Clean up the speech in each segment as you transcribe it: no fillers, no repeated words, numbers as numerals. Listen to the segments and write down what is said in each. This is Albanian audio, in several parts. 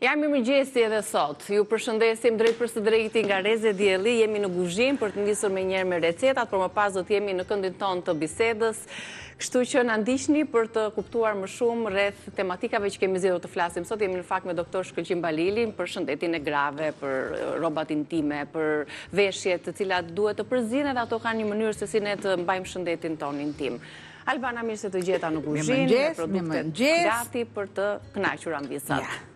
Ja mirëmëngjesi edhe sot. Ju përshëndesim drejtpërsëdrejti nga Rreze Dielli. Jemi në kuzhinë për të nisur menjëherë me recetat, por më pas do të jemi në këndin tonë të bisedës. Kështu që na ndiqni për të kuptuar më shumë rreth tematikave që kemi zgjedhur të flasim sot. Jemi në fakt me doktor Shkëlqim Balilin për shëndetin e grave, për rrobat intime, për veshjet të cilat duhet të përzihen edhe ato kanë një mënyrë se si ne të mbajmë shëndetin tonë intim. Albana, mirë se të gjeta në kuzhinë, me produktet gati për të kënaqur amvisat. Ja.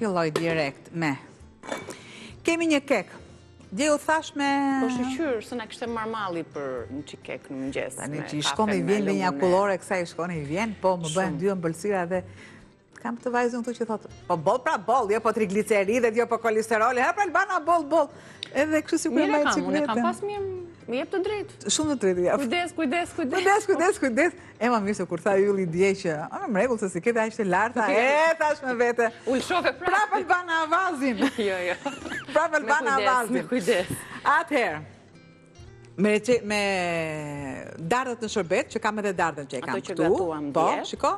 Filloj direkt me. Kemi një kek. Dje u thash me... Po shyqyr, se na kishte marrë malli për një çik kek në mëngjes. Tani që i shkon i vjen me një akullore kësaj i shkon i vjen, po më bëhen dy ëmbëlsira dhe Kam këtë vajzën këtu që thotë, po boll pra boll, jo po trigliceridet, jo po kolesteroli, ha pra Albana boll boll. Edhe kështu sikur e mbaj çik veten. Mirë kam, unë kam pas mirë, më jep të drejtë. Shumë të drejtë jap. Kujdes, kujdes, kujdes. Kujdes, kujdes, kujdes. E më mirë se kur tha Ylli dje që, a në rregull se s'i ke aq të larta, e thash me vete. U lëshove prapë. Prapë Albana avazin. Jo, jo. Prapë Albana avazin. Me kujdes. Atëherë, me me dardhët në sherbet, që kam edhe dardhën që e kam këtu. Ato që gatuam po, dje. Po, shiko.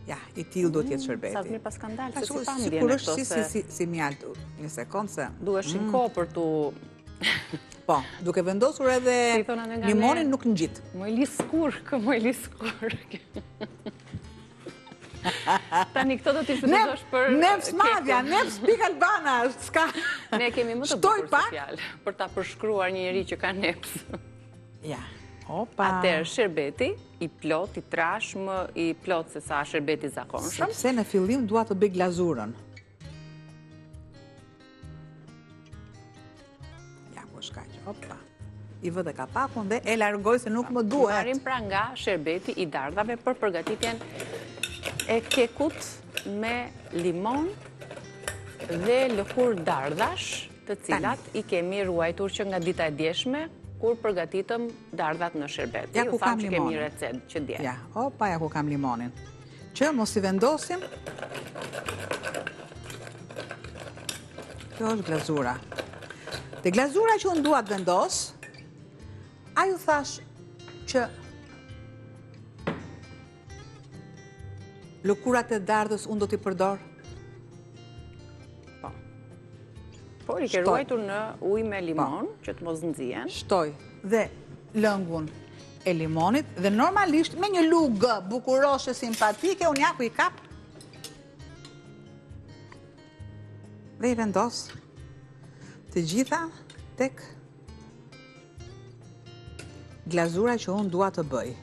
Ja, i tillë duhet të jetë mm, sherbeti. Sa të mirë paskan dalë, se s'i pamë dje në këto se... Si, si, si mjaltë, një sekond se... Duheshin mm. kohë për t'u... Po, duke vendosur edhe limonin nuk ngjit. Moj liskurkë, moj liskurkë. Tani këto do t'i shfrytëzosh për... Neps madja, neps pikë Albana, është s'ka... Ne kemi më të bukur si fjalë, për ta përshkruar një njeri që ka neps. Ja, opa. Atëherë, sherbeti i plotë, i trashë, më i plotë se sa sherbeti i zakonshëm. Sepse në fillim dua të bëj glazurën. Ja, ku është kaq, opa. I vë dhe kapakun dhe e largoj se nuk më duhet. Marrim pra nga sherbeti i dardhave për përgatitjen e kekut me limon dhe lëkurë dardhash. të cilat i kemi ruajtur që nga dita e djeshme, kur përgatitëm dardhat në sherbet. Ja ku kam limonin. Kemi recetë që dje. Ja, opa, ja ku kam limonin. Që mos i vendosim. Kjo është glazura. Te glazura që unë dua të vendos, a ju thashë që Lëkurat e dardhës unë do t'i përdor? Po. Por i ke ruajtur në ujë me limon, po. që të mos nxihen. Shtoj dhe lëngun e limonit dhe normalisht me një lugë bukuroshe simpatike, unë ja ku i kap dhe i vendos të gjitha tek glazura që unë dua të bëj.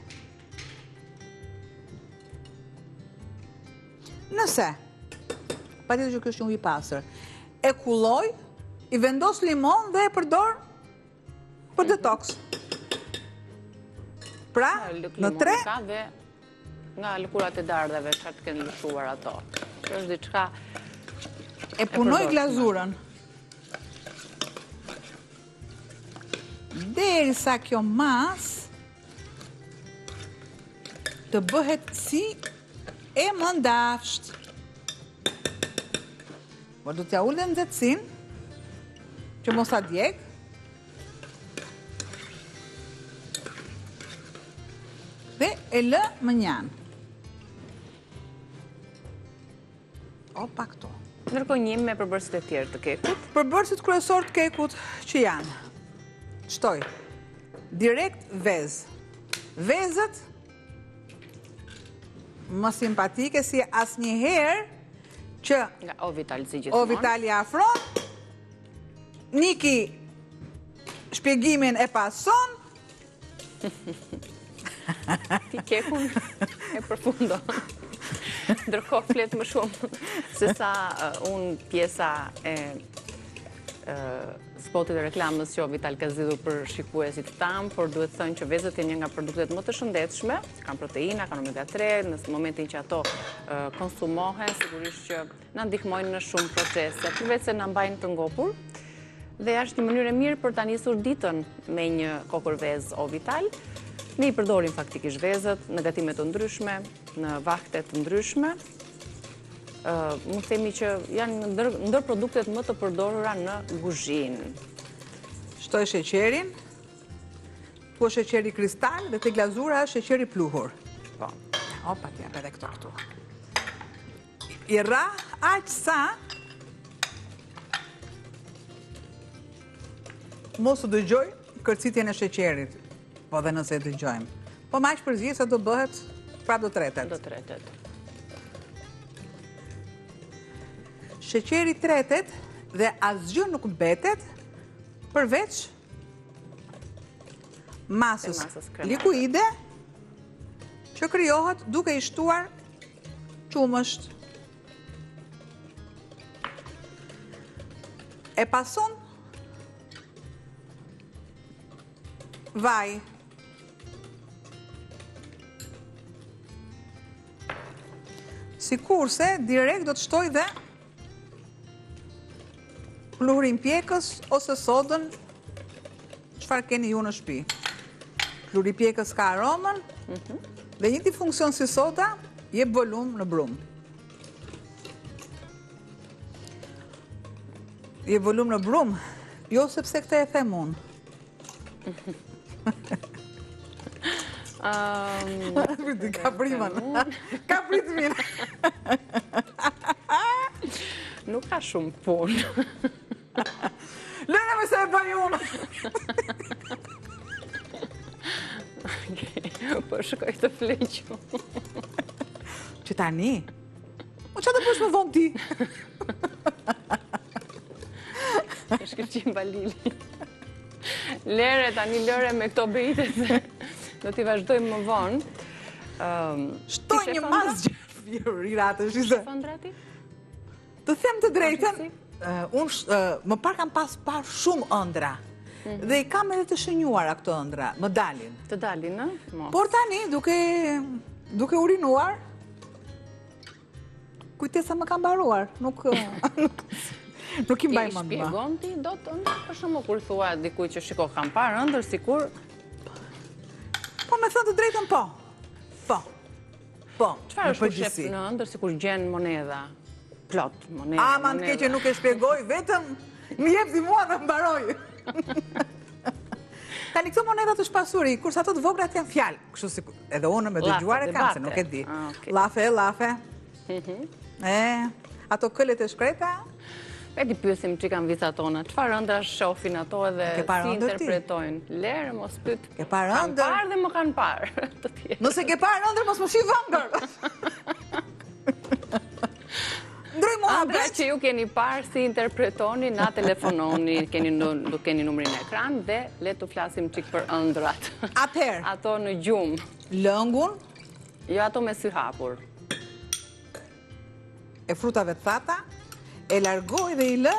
Nëse, patjetër që ky është një ujë i pastër, e kulloj, i vendos limon dhe e përdor për detox. Pra, në tre... Ka dhe nga lëkurat e dardhave, çfarë të kenë lëshuar ato. Kjo është diçka... E punoj glazurën. Derisa kjo masë të bëhet si e mëndafshtë. Por do t'ja ul dhe nxehtësinë, që mos ta djeg. Dhe e lë mënjanë. Opa këtu. Ndërkohë njihemi me përbërësit e tjerë të kekut. Përbërësit kryesorë të kekut që janë. Shtoj. Direkt vezë. Vezët më simpatike si asnjëherë që nga Ovital si gjithmonë. Ovital i afron. Niki shpjegimin e pason. Ti kekun e përfundon. Ndërkohë flet më shumë se sa unë pjesa e spotit e reklamës që Ovital ka zgjidhur për shikuesit tanë, por duhet thënë që vezët janë një nga produktet më të shëndetshme, kanë proteina, kanë omega 3, në momentin që ato konsumohen, sigurisht që na ndihmojnë në shumë procese, përveç se na mbajnë të ngopur. Dhe është një mënyrë e mirë për ta nisur ditën me një kokërr vezë Ovital. Ne i përdorim faktikisht vezët në gatime të ndryshme, në vakte të ndryshme. Mund të themi që janë ndër produktet më të përdorura në kuzhinë. Shtoj sheqerin. Ku është sheqeri kristal dhe te glazura është sheqeri pluhur. Po. Opa, t'jap edhe këto këtu. I rrah aq sa mos të dëgjoj kërcitjen e sheqerit, po dhe nëse e dëgjojmë. Po me aq përziej sa do bëhet, prapë do tretet. Do tretet. Sheqeri tretet dhe asgjë nuk mbetet përveç masës likuide që krijohet duke i shtuar qumësht. E pason vaj. Sikurse, direkt do të shtoj dhe pluhurin pjekës ose sodën, çfarë keni ju në shpi. Pluhuri pjekës ka aromën, mhm. dhe i njëjti funksion si soda, jep volum në brumë. Jep volum në brumë, jo sepse këtë e them unë. Ka primën. Ka pritmin. Nuk ka shumë punë. Lëre me se e bëj unë. Po shkoj të fle gjumë. Që tani? Po ça të bësh më vonë ti? Shkëlqim Balili. Lëre, tani lëre me këto bejte se do t'i vazhdojmë më vonë. Shtoj një masë gjerë, Ti sheh ëndrra ti? Të them të drejtën, unë më parë kam pas parë shumë ëndrra. Mhm. Dhe i kam edhe të shënjuara këto ëndrra, më dalin. Të dalin, në? Por tani, duke, duke urinuar, Kujtesa më ka mbaruar, nuk... Nuk i mbaj mend më. Ti shpjegon ti dot ëndrrat, për shembull kur thua dikujt që shiko kam parë ëndërr sikur Po me thënë të drejtën po. Po. Po. Çfarë është kur shef në ëndërr sikur gjen monedha? Plot monedha. Aman të keqen nuk e shpjegoj, vetëm më jep ti mua dhe mbaroj. Tani këto monedhat është pasuri, kurse ato të voglat janë fjalë. Kështu si edhe unë me dëgjuar e kam se nuk e di. Ah, llafe, llafe. Mhm. E, ato këllet e shkreta? E t'i pyesim çik amvisat tona, çfarë ëndrrash shofin ato edhe si interpretojnë. Lere, mos pyet. Ke parë ëndërr? Kam parë dhe më kanë parë të tjerë. Nëse ke parë ëndërr, mos më shih ëndërr. Ndroj mua Ëndrra që ju keni parë si interpretoni, na telefononi, keni do keni numrin në ekran dhe le të flasim çik për ëndrrat. Atëherë. Ato në gjumë. Lëngun. Jo ato me sy hapur. E frutave të thata, e largoj dhe i lë.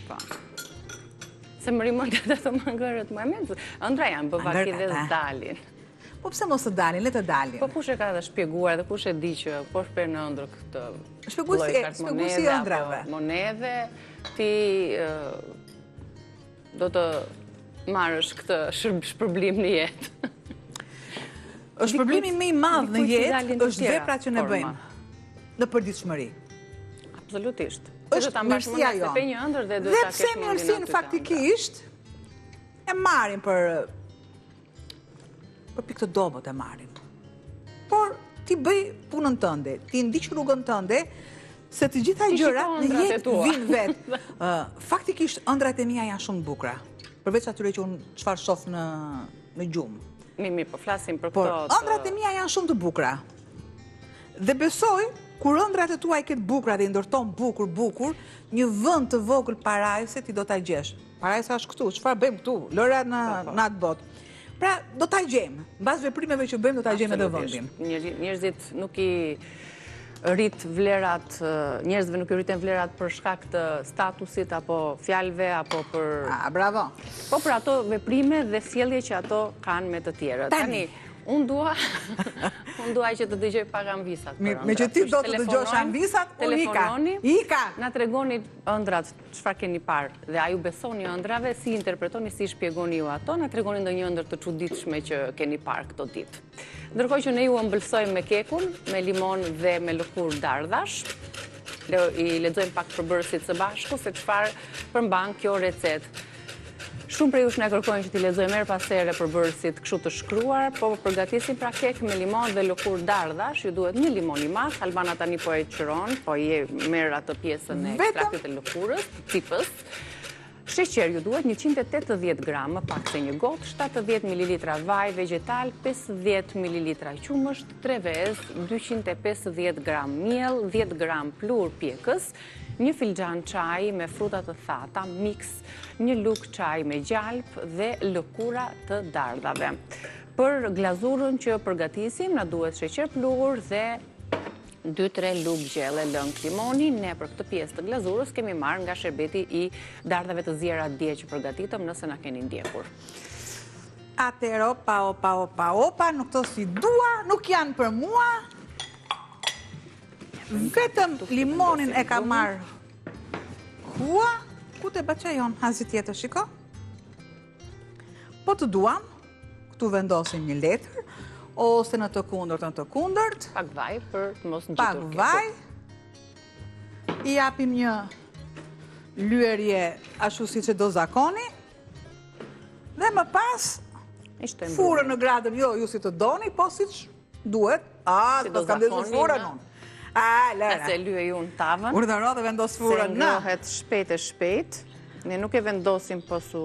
Po. Se më rimon të ato mangërët më e Ëndrra janë, bë vaki dhe s'dalin. Po pse mos të dalin, le të dalin. Po kush e ka dhe shpjeguar dhe kush e di që po sheh në ëndërr këtë Shpjeguesi i ëndrrave. Monedhe, ti do të marrësh këtë shpërblim në jetë. Është shpërblimi më i madh në jetë, është vepra që ne bëjmë në përditshmëri. Absolutisht. Është mirësia jonë. Dhe pse mirësinë faktikisht e marrin për për pikë të dobët e marrin. Por ti bëj punën tënde, ti ndiq rrugën tënde, se të gjitha gjërat në jetë vijnë vetë. Faktikisht ëndrrat e mia janë shumë të bukura, përveç atyre që unë çfarë shof në në gjumë. Mi, mi, po flasim për këto... Por ëndrrat e mia janë shumë të bukura. Dhe besoj, kur ëndrrat e tua i ke të bukura dhe i ndërton bukur, bukur, një vend të vogël parajse ti do ta gjesh. Parajsa është këtu, çfarë bëjmë këtu, lëre në po, po. në atë botë. Pra, do ta gjejmë. Mbas veprimeve që bëjmë, do ta gjejmë edhe vendin. Njerëzit nuk i rrit vlerat, njerëzve nuk i rriten vlerat për shkak të statusit apo fjalëve apo për A, bravo. Po për ato veprime dhe sjellje që ato kanë me të tjerët. Tani, unë dua unë dua që të dëgjoj pak amvisat. Meqë ti do të dëgjosh amvisat, unë ika. Ika. Na tregoni ëndrrat Çfarë keni parë dhe a ju besoni ëndrrave, si interpretoni, si shpjegoni ju ato, na tregoni ndonjë ëndërr të çuditshme që keni parë këto ditë. Ndërkohë që ne ju ëmbëlsojmë me kekun, me limon dhe me lëkurë dardhash, le i lexojmë pak përbërësit së bashku se çfarë përmban kjo recetë. Shumë prej jush na kërkojnë që t'i lexojmë herë pas here përbërësit kështu të shkruar, po përgatisim pra kek me limon dhe lëkurë dardhash, ju duhet një limon i madh, Albana tani po e qëron, po e merr atë pjesën e ekstraktit të lëkurës, të cipës. Sheqer ju duhet 180 gram, më pak se një gotë, 70 ml vaj vegjetal, 50 ml qumësht, 3 vezë, 250 gram miell, 10 gram pluhur pjekës, një filxhan çaji me fruta të thata, miks, një lugë çaji me gjalpë dhe lëkura të dardhave. Për glazurën që përgatisim, na duhet sheqer pluhur dhe 2-3 lugë gjelle lëng limoni. Ne për këtë pjesë të glazurës kemi marrë nga sherbeti i dardhave të ziera dje që përgatitëm nëse na keni ndjekur. Atëherë, opa, opa, opa, opa, nuk këto s'i dua, nuk janë për mua. Vetëm limonin e ka marrë hua, ku te baça jonë, hazi tjetër, shiko. Po të duam, këtu vendosim një letër, ose në të kundërt, në të kundërt. Pak vaj për të mos ngjitur Pak vaj. I japim një lyerje ashtu siç e do zakoni. Dhe më pas, furrën në gradën, jo, ju si të doni, po siç duhet. A, të kam ndezur furrën unë. A, lëre. Se lyej unë tavën. Urdhëro dhe vendos furrën në. Se ngrohet shpejt e shpejt. Ne nuk e vendosim po s'u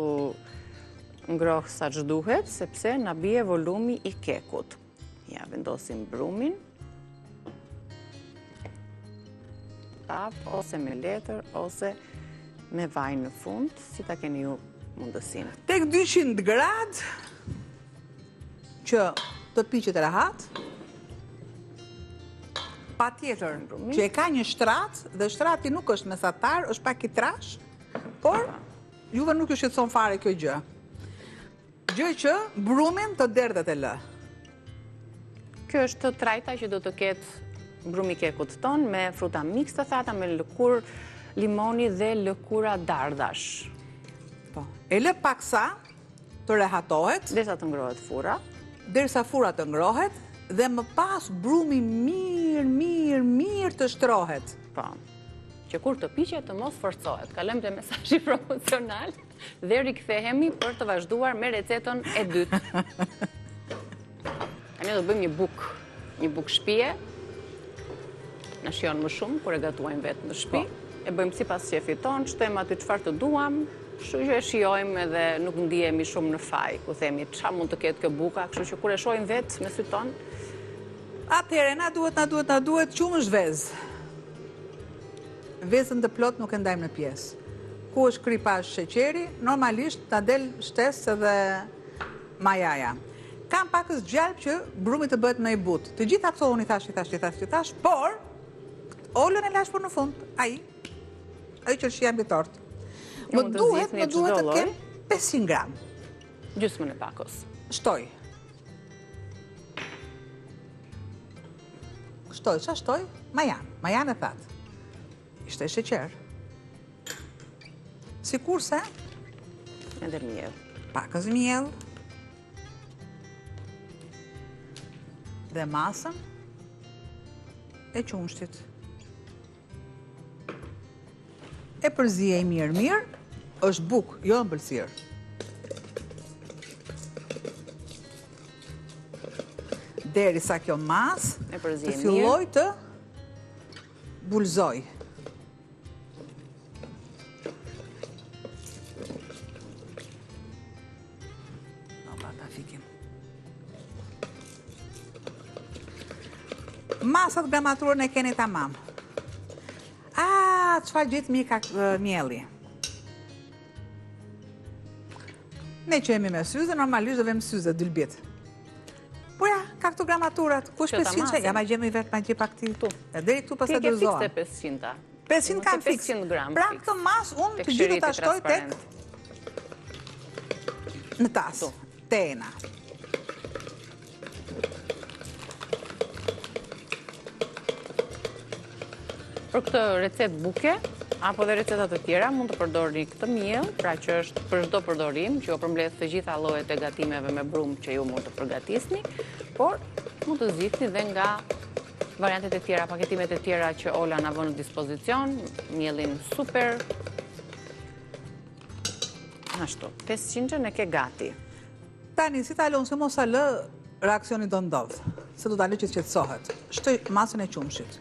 ngroh sa ç'duhet, sepse na bie volumi i kekut. Ja, vendosim brumin. Tavë, ose me letër, ose me vaj në fund, si ta keni ju mundësinë. Tek 200 gradë, që të piqet rahat, patjetër, që e ka një shtrat, dhe shtrati nuk është mesatar, është pak i trashë, por juve nuk ju shqetëson fare kjo gjë. Gjë që brumin të derdhet e lë. Kjo është trajta që do të ketë brumi i kekut tonë me fruta miks të thata, me lëkurë limoni dhe lëkura dardhash. Po, e lë paksa të rehatohet. Derisa të ngrohet furra. Derisa furra të ngrohet dhe më pas brumi mirë, mirë, mirë të shtrohet. Po, që kur të piqet të mos forcohet. Kalojmë te mesazhi promocional dhe rikthehemi për të vazhduar me recetën e dytë. Tani do bëjmë një bukë, një bukë shpie. Na shijon më shumë kur e gatuajmë vetë në shpi. Po. E bëjmë sipas qejfit tonë, shtojmë aty çfarë të duam, kështu që e shijojmë edhe nuk ndihemi shumë në faj, ku themi ça mund të ketë kjo buka, kështu që kur e shohim vetë me sytë tonë. Atëherë, na duhet, na duhet, na duhet, qumësht vezë. Vezën të plotë nuk e ndajmë në pjesë. Ku është kripa është sheqeri, normalisht na del shtesë edhe majaja. Kam pakëz gjalpë që brumi të bëhet më i butë. Të gjitha këto unë i thashë, i thashë, i thashë, i thashë, por Olën e lashë për në fund, ai, ai qershia mbi tortë. Më duhet, më duhet të kem 500 gram. Gjysmën e pakos. Shtoj. Shtoj, ça shtoj? Majanë, majanë e thatë. Ishte sheqer. Sikurse? Edhe miell. Pakëz miell. Dhe masën e qumështit. E përziej mirë mirë, është bukë, jo ëmbëlsirë. Derisa kjo masë të fillojë të bulëzojë. Opa, ta fikim. Masat gramaturën e keni tamam. A, çfarë gjë të mirë ka mielli. Ne që jemi me syze, normalisht do vëmë syze, dylbit. Po ja, ka këtu gramaturat. Ku është 500? Ja, ma gjemi vetë, ma gjej pak ti. E deri këtu pastaj dorëzohem. Ti ke fiks 500-a. 500 kam fiks. Pra këtë masë, unë të gjithë do ta shtoj tek në tas, te ena. Për këtë recetë buke, apo dhe receta të tjera, mund të përdorni këtë miell, pra që është për çdo përdorim, që ju përmbledh të gjitha llojet e gatimeve me brumë që ju mund të përgatisni, por mund të zgjidhni dhe nga variantet e tjera, paketimet e tjera që Ola na vë në dispozicion, miellin super. Ashtu, 500 e ke gati. Tani, si ta lë unë, se mos ta lë, reaksioni do ndodhë, se do ta lë që të qetësohet. Shtoj masën e qumshit.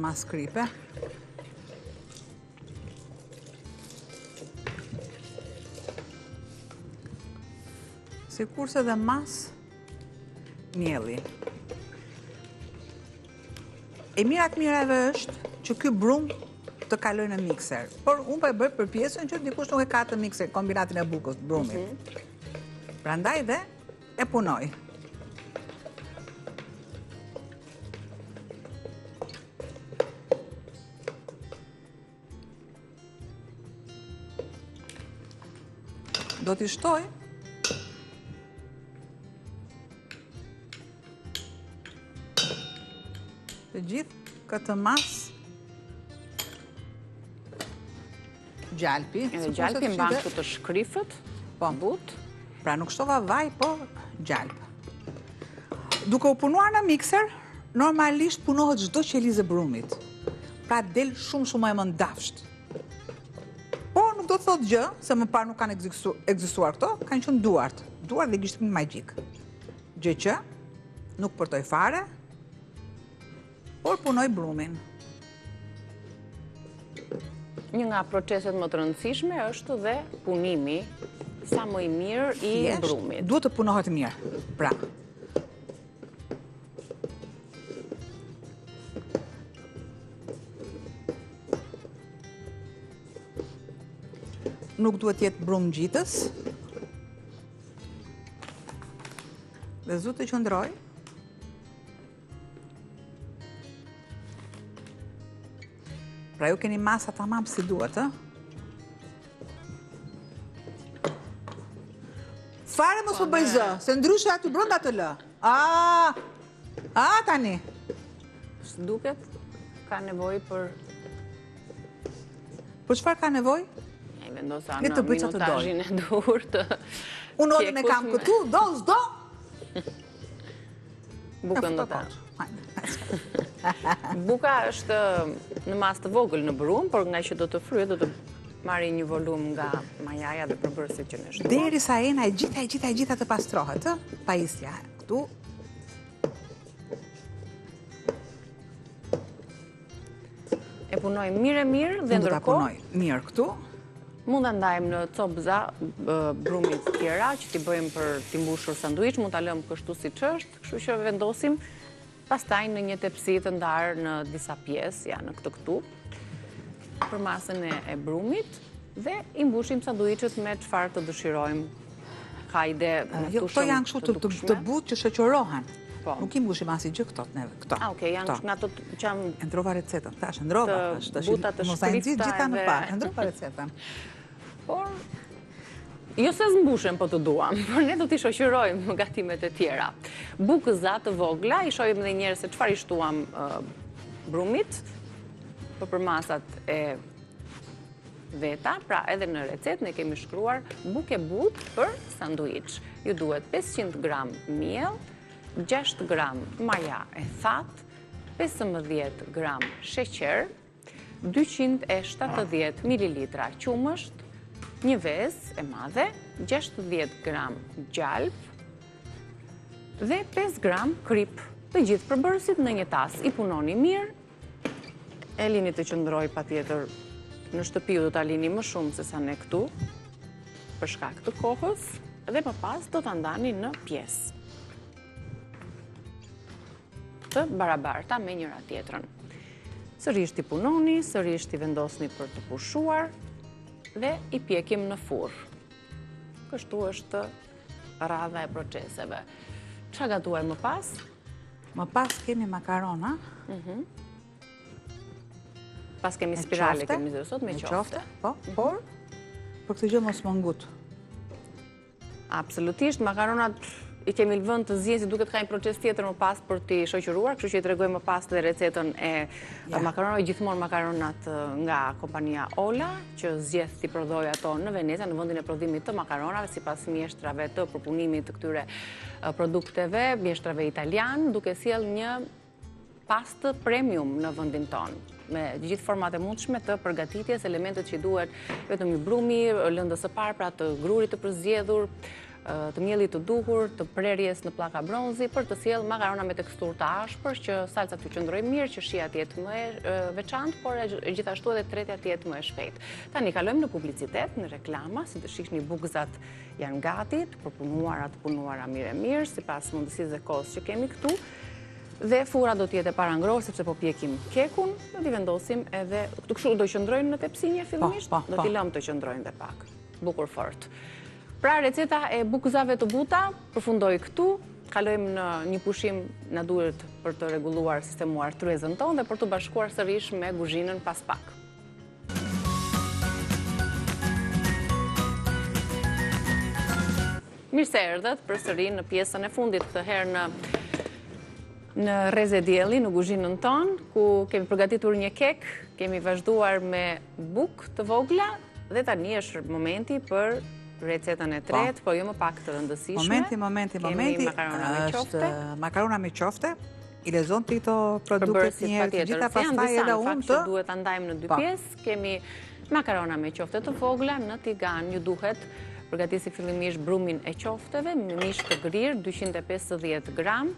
Masë kripe. Sikurse dhe masë mielli. E mira e të mirave është që ky brumë të kalojë në mikser. Por unë po e bëj për pjesën që dikush nuk e ka të mikser, kombinatin e bukës, brumit. Mhm. Prandaj dhe e punoj. Do t'i shtoj të gjithë këtë masë gjalpi. Edhe gjalpi mban këtu të shkrifët, po. butë. Pra nuk shtova vaj, po gjalp. Duke u punuar në mikser, normalisht punohet çdo qelizë e brumit. Pra del shumë shumë më e mëndafshtë. Po nuk do të thotë gjë, se më parë nuk kanë ekzistuar këto, kanë qenë duart, duart dhe gishtërinjtë magjikë. Gjë që nuk përtoj fare, por punoj brumin. Një nga proceset më të rëndësishme është dhe punimi sa më i mirë i brumit. Duhet të punohet mirë, pra. Nuk duhet të jetë brumë ngjitës. Dhe s'duhet të qëndrojë. Pra ju keni masa tamam si duhet, ë? Fare mos po bëj zë, se ndryshe aty brenda të lë. A, a tani. S'duket ka nevojë për Për çfarë ka nevojë? E vendosa në minutazhin e duhur të Unë odën e kam këtu, do, s'do. Bukën do ta. Buka është në masë të vogël në brumë, por nga që do të fryhet, do të marrë një volum nga majaja dhe përbërësit që ne shtuam. Derisa ena e gjitha, e gjitha, e gjitha të pastrohet, ë? Pajisja, këtu. E punoj mirë e mirë dhe ndërkohë... Mund ta punoj mirë këtu. Mund ta ndajmë në copëza brumit tjera që t'i bëjmë për t'i mbushur sanduiç, mund ta lëmë kështu siç është, kështu që vendosim pastaj në një tepsi të ndarë në disa pjesë, ja në këtë këtu, për masën e brumit dhe i mbushim sanduiçët me çfarë të dëshirojmë. Ka ide jo, këto janë kështu të, të butë që shoqërohen. Po. Nuk i mbushim asnjë gjë këto neve, këto. Ah, okay, janë nga ato që janë E ndrova recetën, tash e ndrova, tash tash. Buta të Mos e nxit gjitha në pah, e ndrova recetën. Por Jo se s'mbushen po të duam, por ne do t'i shoqërojmë gatimet e tjera. Bukëza të vogla, i shohim edhe njëherë se çfarë i shtuam brumit, për përmasat e veta, pra edhe në recetë ne kemi shkruar bukë e butë për sanduiç. Ju duhet 500 gram miell, 6 gram maja e thatë, 15 gram sheqer, 270 ml qumësht, një vezë e madhe, 60 gram gjalpë dhe 5 gram kripë. Të gjithë përbërësit në një tas i punoni mirë E lini të qëndrojë patjetër në shtëpi ju do ta lini më shumë se sa ne këtu, për shkak të kohës, dhe më pas do ta ndani në pjesë të barabarta me njëra tjetrën. Sërish t'i punoni, sërish t'i vendosni për të pushuar dhe i pjekim në furrë. Kështu është radha e proceseve. Ça gatuajmë më pas? Më pas kemi makarona. Mhm. Pas kemi spirale, kemi dhe sot me qofte. Po, mhm. por, për këtë gjë mos më ngut. Absolutisht, makaronat i kemi lënë të zihen, si duket ka një proces tjetër më pas për t'i shoqëruar, kështu që i tregojmë më pas dhe recetën e makaronave, gjithmonë makaronat nga kompania Ola, që zgjedh t'i prodhojë ato në Venezia, në vendin e prodhimit të makaronave, sipas mjeshtrave të përpunimit të këtyre produkteve, mjeshtrave italianë, duke sjellë një. pastë premium në vendin tonë me gjithë format e mundshme të përgatitjes, elementet që i duhet vetëm një brumi, lëndës së parë, pra të grurit të përzgjedhur, të miellit të duhur, të prerjes në pllaka bronzi, për të sjellë makarona me teksturë të ashpër, që salca t'ju qëndrojë mirë, që shija të jetë më e veçantë, por gjithashtu edhe tretja të jetë më e shpejtë. Tani kalojmë në publicitet, në reklama, si të shihni bukëzat janë gati, të përpunuara, të punuara mirë e mirë, sipas mundësisë dhe kohës që kemi këtu. Dhe furra do të jetë e parangrohur sepse po pjekim kekun, do t'i vendosim edhe këtu kështu do qëndrojnë në tepsi një po, fillimisht, po, do t'i po. lëmë të qëndrojnë dhe pak. Bukur fort. Pra receta e bukëzave të buta përfundoi këtu, kalojmë në një pushim na duhet për të rregulluar sistemuar tryezën tonë dhe për t'u bashkuar sërish me guzhinën pas pak. Mirë se erdhët përsëri në pjesën e fundit këtë herë në në Rreze Dielli, në guzhinën tonë, ku kemi përgatitur një kek, kemi vazhduar me bukë të vogla dhe tani është momenti për recetën e po. tretë, po jo më pak të rëndësishme. Momenti, momenti, momenti. Makarona me qofte. Makarona me qofte. I lexon ti këto produktet një herë të gjitha pastaj edhe unë të duhet ta ndajmë në dy po. pjesë. Kemi makarona me qofte të vogla në tigan. Ju duhet përgatisni fillimisht brumin e qofteve me mish të grirë 250 gram,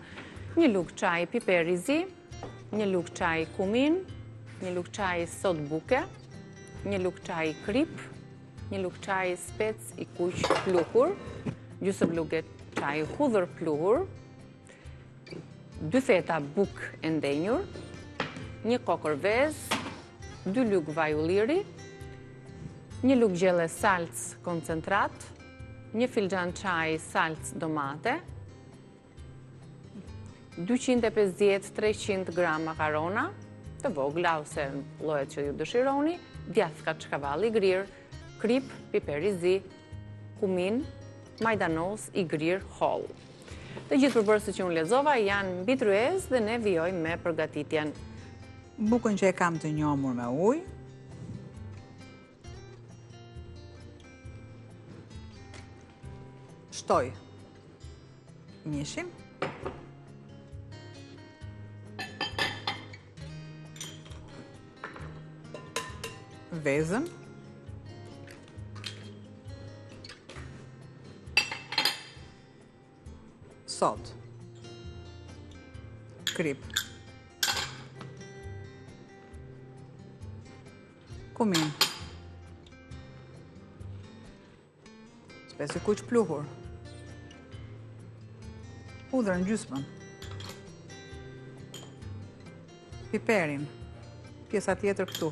një lugë çaji piper i zi, një lugë çaji kumin, një lugë çaji sodë buke, një lugë çaji kripë, një lugë çaji spec i kuq pluhur, gjysmë luge çaji hudhër pluhur, dy feta bukë e ndenjur, një kokërr vezë, dy lugë vaj ulliri, një lugë gjelle salcë koncentrat, një filxhan çaji salcë domate, 250-300 gram makarona, të vogla ose llojet që ju dëshironi, djathë kaçkavall i grirë, kripë, piper i zi, kumin, majdanoz i grirë hollë. Të gjithë përbërësit që unë lexova janë mbi tryezë dhe ne vijojmë me përgatitjen. Bukën që e kam të njomur me ujë. Shtoj mishin. Vezën. Sodë. Kripë. Kumin. Spec i kuq pluhur. Hudhrën gjysmën. Piperin. Pjesa tjetër këtu.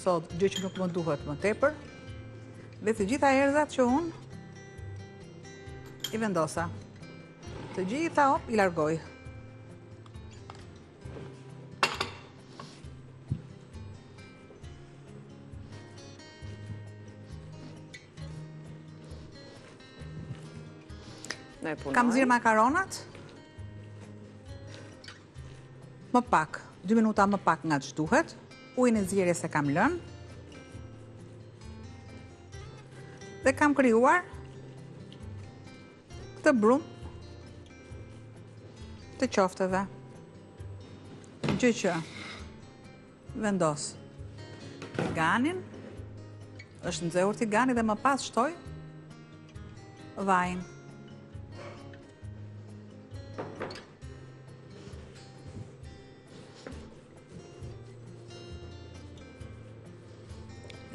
Sodë, gjë që nuk më duhet më tepër. Dhe të gjitha erëzat që unë i vendosa. Të gjitha, op, i largoj. Kam nxjerrë makaronat. Më pak, 2 minuta më pak nga ç'duhet. Ujin e zierjes e kam lënë. Dhe kam krijuar këtë brumë të qofteve. Gjë që vendos tiganin, është nxehur tigani dhe më pas shtoj vajin.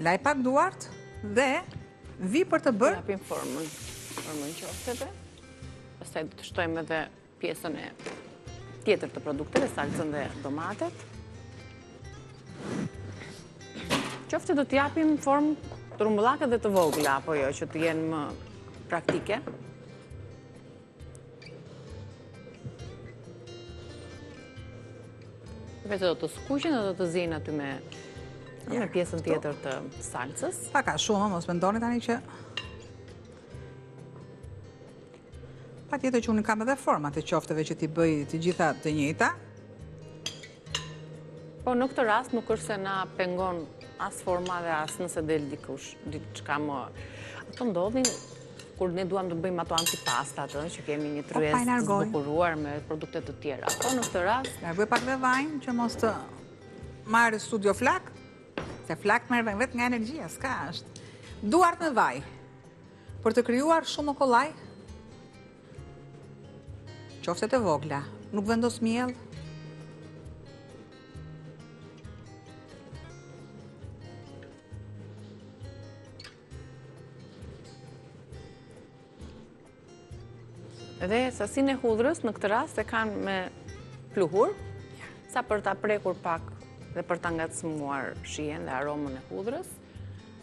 Laj pak duart dhe vij për të bërë... Japim formën, formën qofteve. Pastaj do të shtojmë edhe pjesën e tjetër të produkteve, salcën dhe domatet. Qoftet do t'i japim formë të rrumbullakët dhe të vogla, apo jo, që të jenë më praktike. Vetë do të skuqen dhe do të zihen aty me me pjesën tjetër të salcës. Pak a shumë, mos mendoni tani që... Patjetër që unë kam edhe format e qofteve që t'i bëj të gjitha të njëjta. Po në këtë rast nuk është se na pengon as forma dhe as nëse del dikush, diçka më... Ato ndodhin. kur ne duam të bëjmë ato antipastat, ëh, që kemi një po, tryezë të zbukuruar me produkte të tjera. Po në këtë rast, largoj pak dhe vajin që mos të marrë studio flakë, se flakë merr vetë nga energjia, s'ka është. Duart me vaj. Për të krijuar shumë më kollaj qoftet e vogla. Nuk vendos miell. Dhe sasinë e hudhrës në këtë rast e kanë me pluhur, sa për ta prekur pak dhe për ta ngacmuar shijen dhe aromën e hudhrës.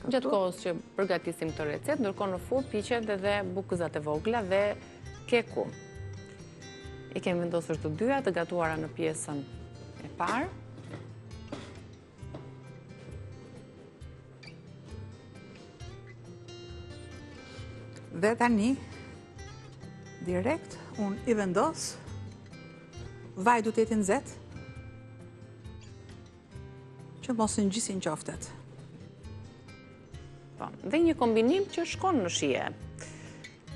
Gjatë kohës që përgatisim këtë recetë, ndërkohë në furrë piqen edhe bukëzat e vogla dhe keku. I kemi vendosur të dyja të gatuara në pjesën e parë. Dhe tani, direkt, unë i vendos, vaji duhet të jetë i nxehtë, që mos të ngjisin qoftet. Po, dhe një kombinim që shkon në shije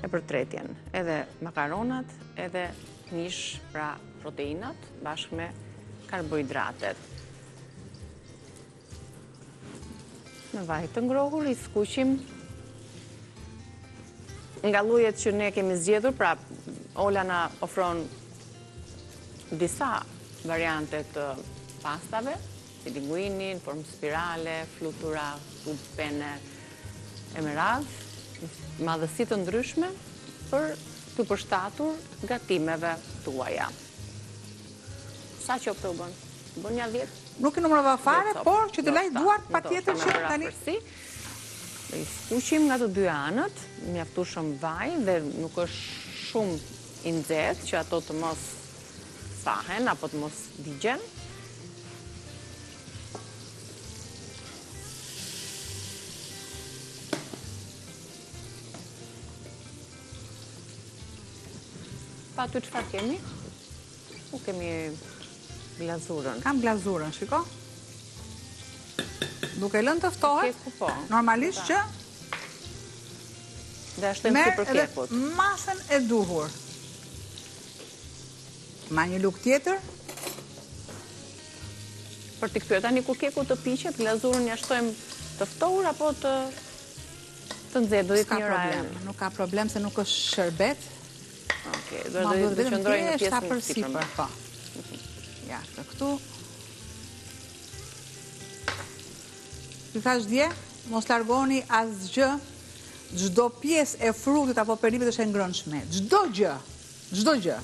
e për tretjen, edhe makaronat, edhe mish, pra proteinat, bashkë me karbohidratet. Në vaj të ngrohur i skuqim nga llojet që ne kemi zgjedhur, pra Ola na ofron disa variante të pastave, si linguini, në formë spirale, flutura, tub pene, e me radhë, madhësi të ndryshme për t'u përshtatur gatimeve tuaja. Sa qofte u bënë? Bën nja 10? Nuk i numërova fare, por që të laj duart patjetër që tani... I skuqim nga të dy anët, mjaftueshëm vaj dhe nuk është shumë i nxehtë që ato të mos thahen apo të mos digjen. Pa aty çfarë kemi? Ku kemi glazurën? Kam glazurën, shiko. Duke lënë të ftohet, po. normalisht që Dhe ashtu e sipër kekut. Masën e duhur. Ma një lugë tjetër. Për t'i kthyer tani kur keku të piqet, glazurën ia shtojmë të ftohur apo të të nxehtë, do jetë njëra e... Nuk ka problem se nuk është sherbet. Okej, do të qëndrojë në pjesën e sipërme. Po. Ja, të këtu. Ju thashë dje, mos largoni asgjë, çdo pjesë e frutit apo perimit është e ngrënshme. Çdo gjë, çdo gjë.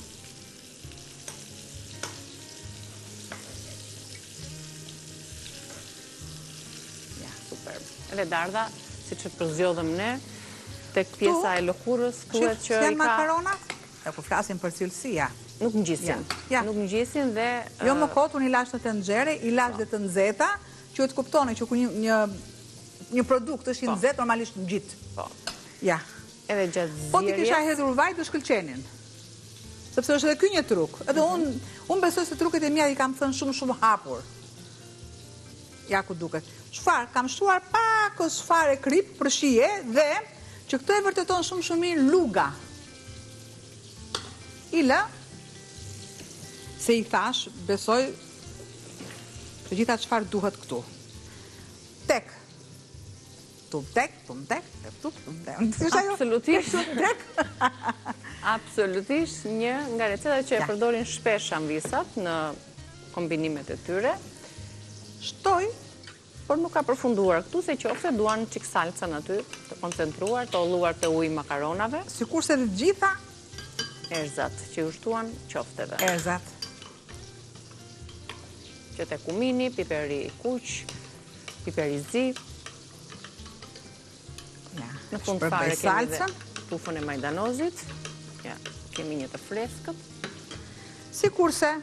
Ja, super. Edhe dardha, siç e përzgjodhëm ne, tek pjesa e lëkurës, thuhet që i ka... Janë makaronat? E po flasim për cilësia. Nuk ngjisin. Ja. Nuk ngjisin dhe... Jo më kot, unë i lashë në tenxhere, i lashë dhe të nxehta, që ju të kuptoni që kur një një produkt është i po. nxehtë, normalisht ngjit. Po. Ja. Edhe gjatë zierjes... Po t'i kisha hedhur vaj, do shkëlqenin. Sepse është edhe ky një truk. Edhe mhm. unë unë besoj se truket e mia i kam thënë shumë shumë hapur. Ja ku duket. Çfarë, kam shtuar pakëz fare kripë për shije dhe që këtë e vërteton shumë shumë mirë luga. I lë, se i thashë, besoj, të gjitha çfarë duhet këtu. Tek, tum tek, tum tek, tek, tum, tum tek. Absolutisht. Tek. Absolutisht një nga recetat që e përdorin shpesh amvisat në kombinimet e tyre. Shtoj, por nuk ka përfunduar këtu se qoftet duan çik salcën aty të koncentruar, të holluar te uji i makaronave. Sikurse dhe të gjitha erëzat që iu shtuan qofteve. Erëzat. Që te kumini, piperi i kuq, piperi i zi. Ja, në fund fare kemi dhe tufën e majdanozit. Ja, kemi një të freskët. Sikurse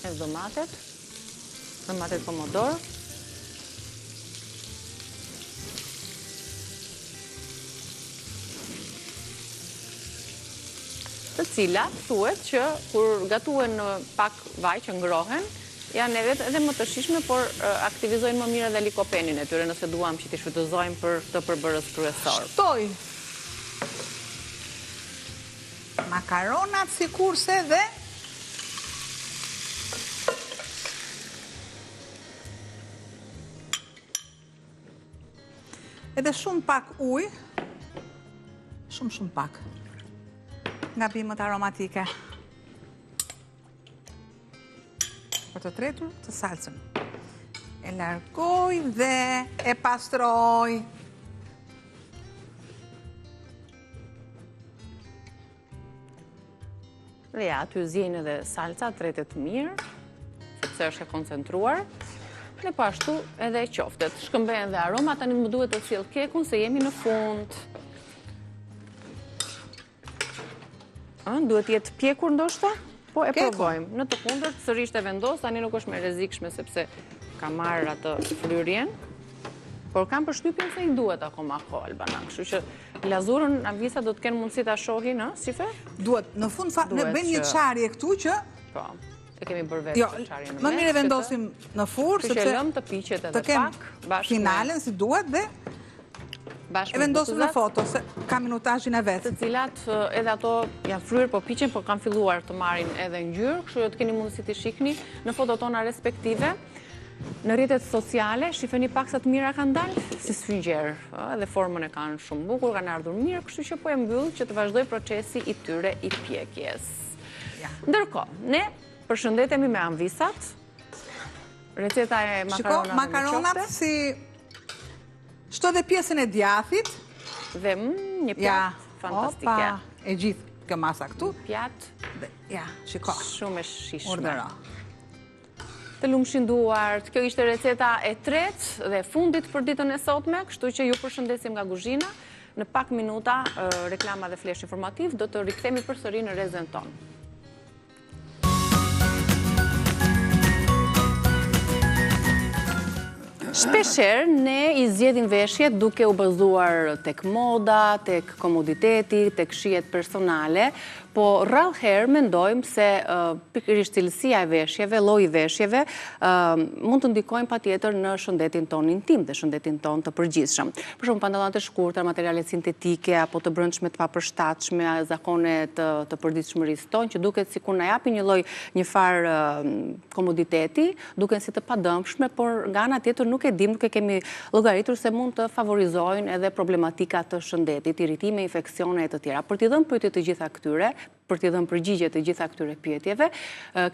Edhe domatet, domatet pomodor. Të cilat thuhet që kur gatuhen në pak vaj që ngrohen, janë edhe edhe më të shijshme, por aktivizojnë më mirë edhe likopenin e tyre nëse duam që t'i shfrytëzojmë për këtë përbërës kryesor. Shtoj makaronat sikurse dhe Edhe shumë pak ujë, shumë shumë pak, nga bimët aromatike. Për të tretur të salcën. E largoj dhe e pastroj. Dhe ja, aty ziejnë edhe salca, tretet mirë, sepse është e koncentruar. Dhe po ashtu edhe qoftet. Shkëmbehen dhe aroma, tani më duhet të sjell kekun se jemi në fund. Ë, duhet të jetë pjekur ndoshta? Po e provojmë. Në të kundërt sërish e vendos, tani nuk është më e rrezikshme sepse ka marrë atë fryrjen. Por kam përshtypjen se i duhet akoma kohë Albana, kështu që Glazurën Anvisa do të kenë mundësi ta shohin, ë, Sife? Duhet, në fund fa, ne bëjmë një çarje këtu që Po. E kemi bërë vetë jo, çarjen në mes. Më mirë e vendosim në furrë sepse që lëmë të piqet edhe pak bashkë. Finalen si duhet dhe bashkë e vendosim në foto se ka minutazhin e vet. Të cilat edhe ato janë fryrë, po piqen, po kanë filluar të marrin edhe ngjyrë, kështu që të keni mundësi t'i shihni në fotot tona respektive. Në rrjetet sociale, shifeni pak sa të mira kanë dalë, si sfungjer, edhe formën e kanë shumë bukur, kanë ardhur mirë, kështu që po e mbyll që të vazhdojë procesi i tyre i pjekjes. Ndërkohë, ne përshëndetemi me amvisat, receta e makaronave me makaronat si shto dhe pjesën e djathit. Dhe mm, një pjatë fantastike. Opa, e gjithë kjo masa këtu. Pjatë. Ja, shiko. Shumë e shijshme. Urdhëro. Të lumshin duart. Kjo ishte receta e tretë dhe e fundit për ditën e sotme, kështu që ju përshëndesim nga kuzhina. Në pak minuta reklama dhe flesh informativ do të rikthehemi përsëri në rezen tonë. Shpeshherë ne i zgjedhim veshjet duke u bazuar tek moda, tek komoditeti, tek shijet personale, Po rrallë herë mendojmë se pikërisht cilësia e veshjeve, lloji i veshjeve, mund të ndikojnë patjetër në shëndetin tonë intim dhe shëndetin tonë të përgjithshëm. Për shembull, pantallonat e shkurtra, materialet sintetike apo të brendshme të papërshtatshme, zakone të, të përditshmërisë tonë që duket sikur na japin një lloj një farë komoditeti, duken si të padëmshme, por nga ana tjetër nuk e dimë, nuk e kemi llogaritur se mund të favorizojnë edhe problematika të shëndetit, irritime, infeksione e të tjera. Për t'i dhënë pyetje të gjitha këtyre, për t'i dhënë përgjigje të gjitha këtyre pyetjeve,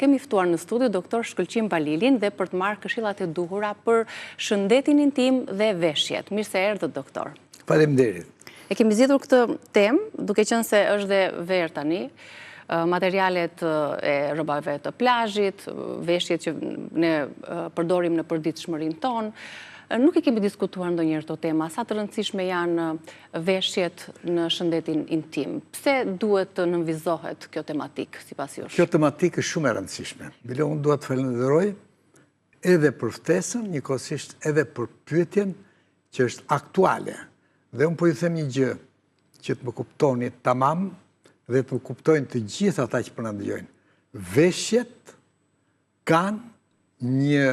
kemi ftuar në studio doktor Shkëlqim Balilin dhe për të marrë këshillat e duhura për shëndetin intim dhe veshjet. Mirë se erdhët doktor. Faleminderit. E kemi zgjedhur këtë temë, duke qenë se është dhe verë tani, materialet e rrobave të plazhit, veshjet që ne përdorim në përditshmërinë tonë, nuk e kemi diskutuar ndonjëherë këto tema, sa të rëndësishme janë veshjet në shëndetin intim. Pse duhet të nënvizohet kjo tematikë, sipas jush? Kjo tematikë është shumë e rëndësishme. Bile unë dua të falënderoj edhe për ftesën, njëkohësisht edhe për pyetjen që është aktuale. Dhe unë po ju them një gjë që të më kuptoni tamam dhe të më kuptojnë të gjithë ata që po na dëgjojnë. Veshjet kanë një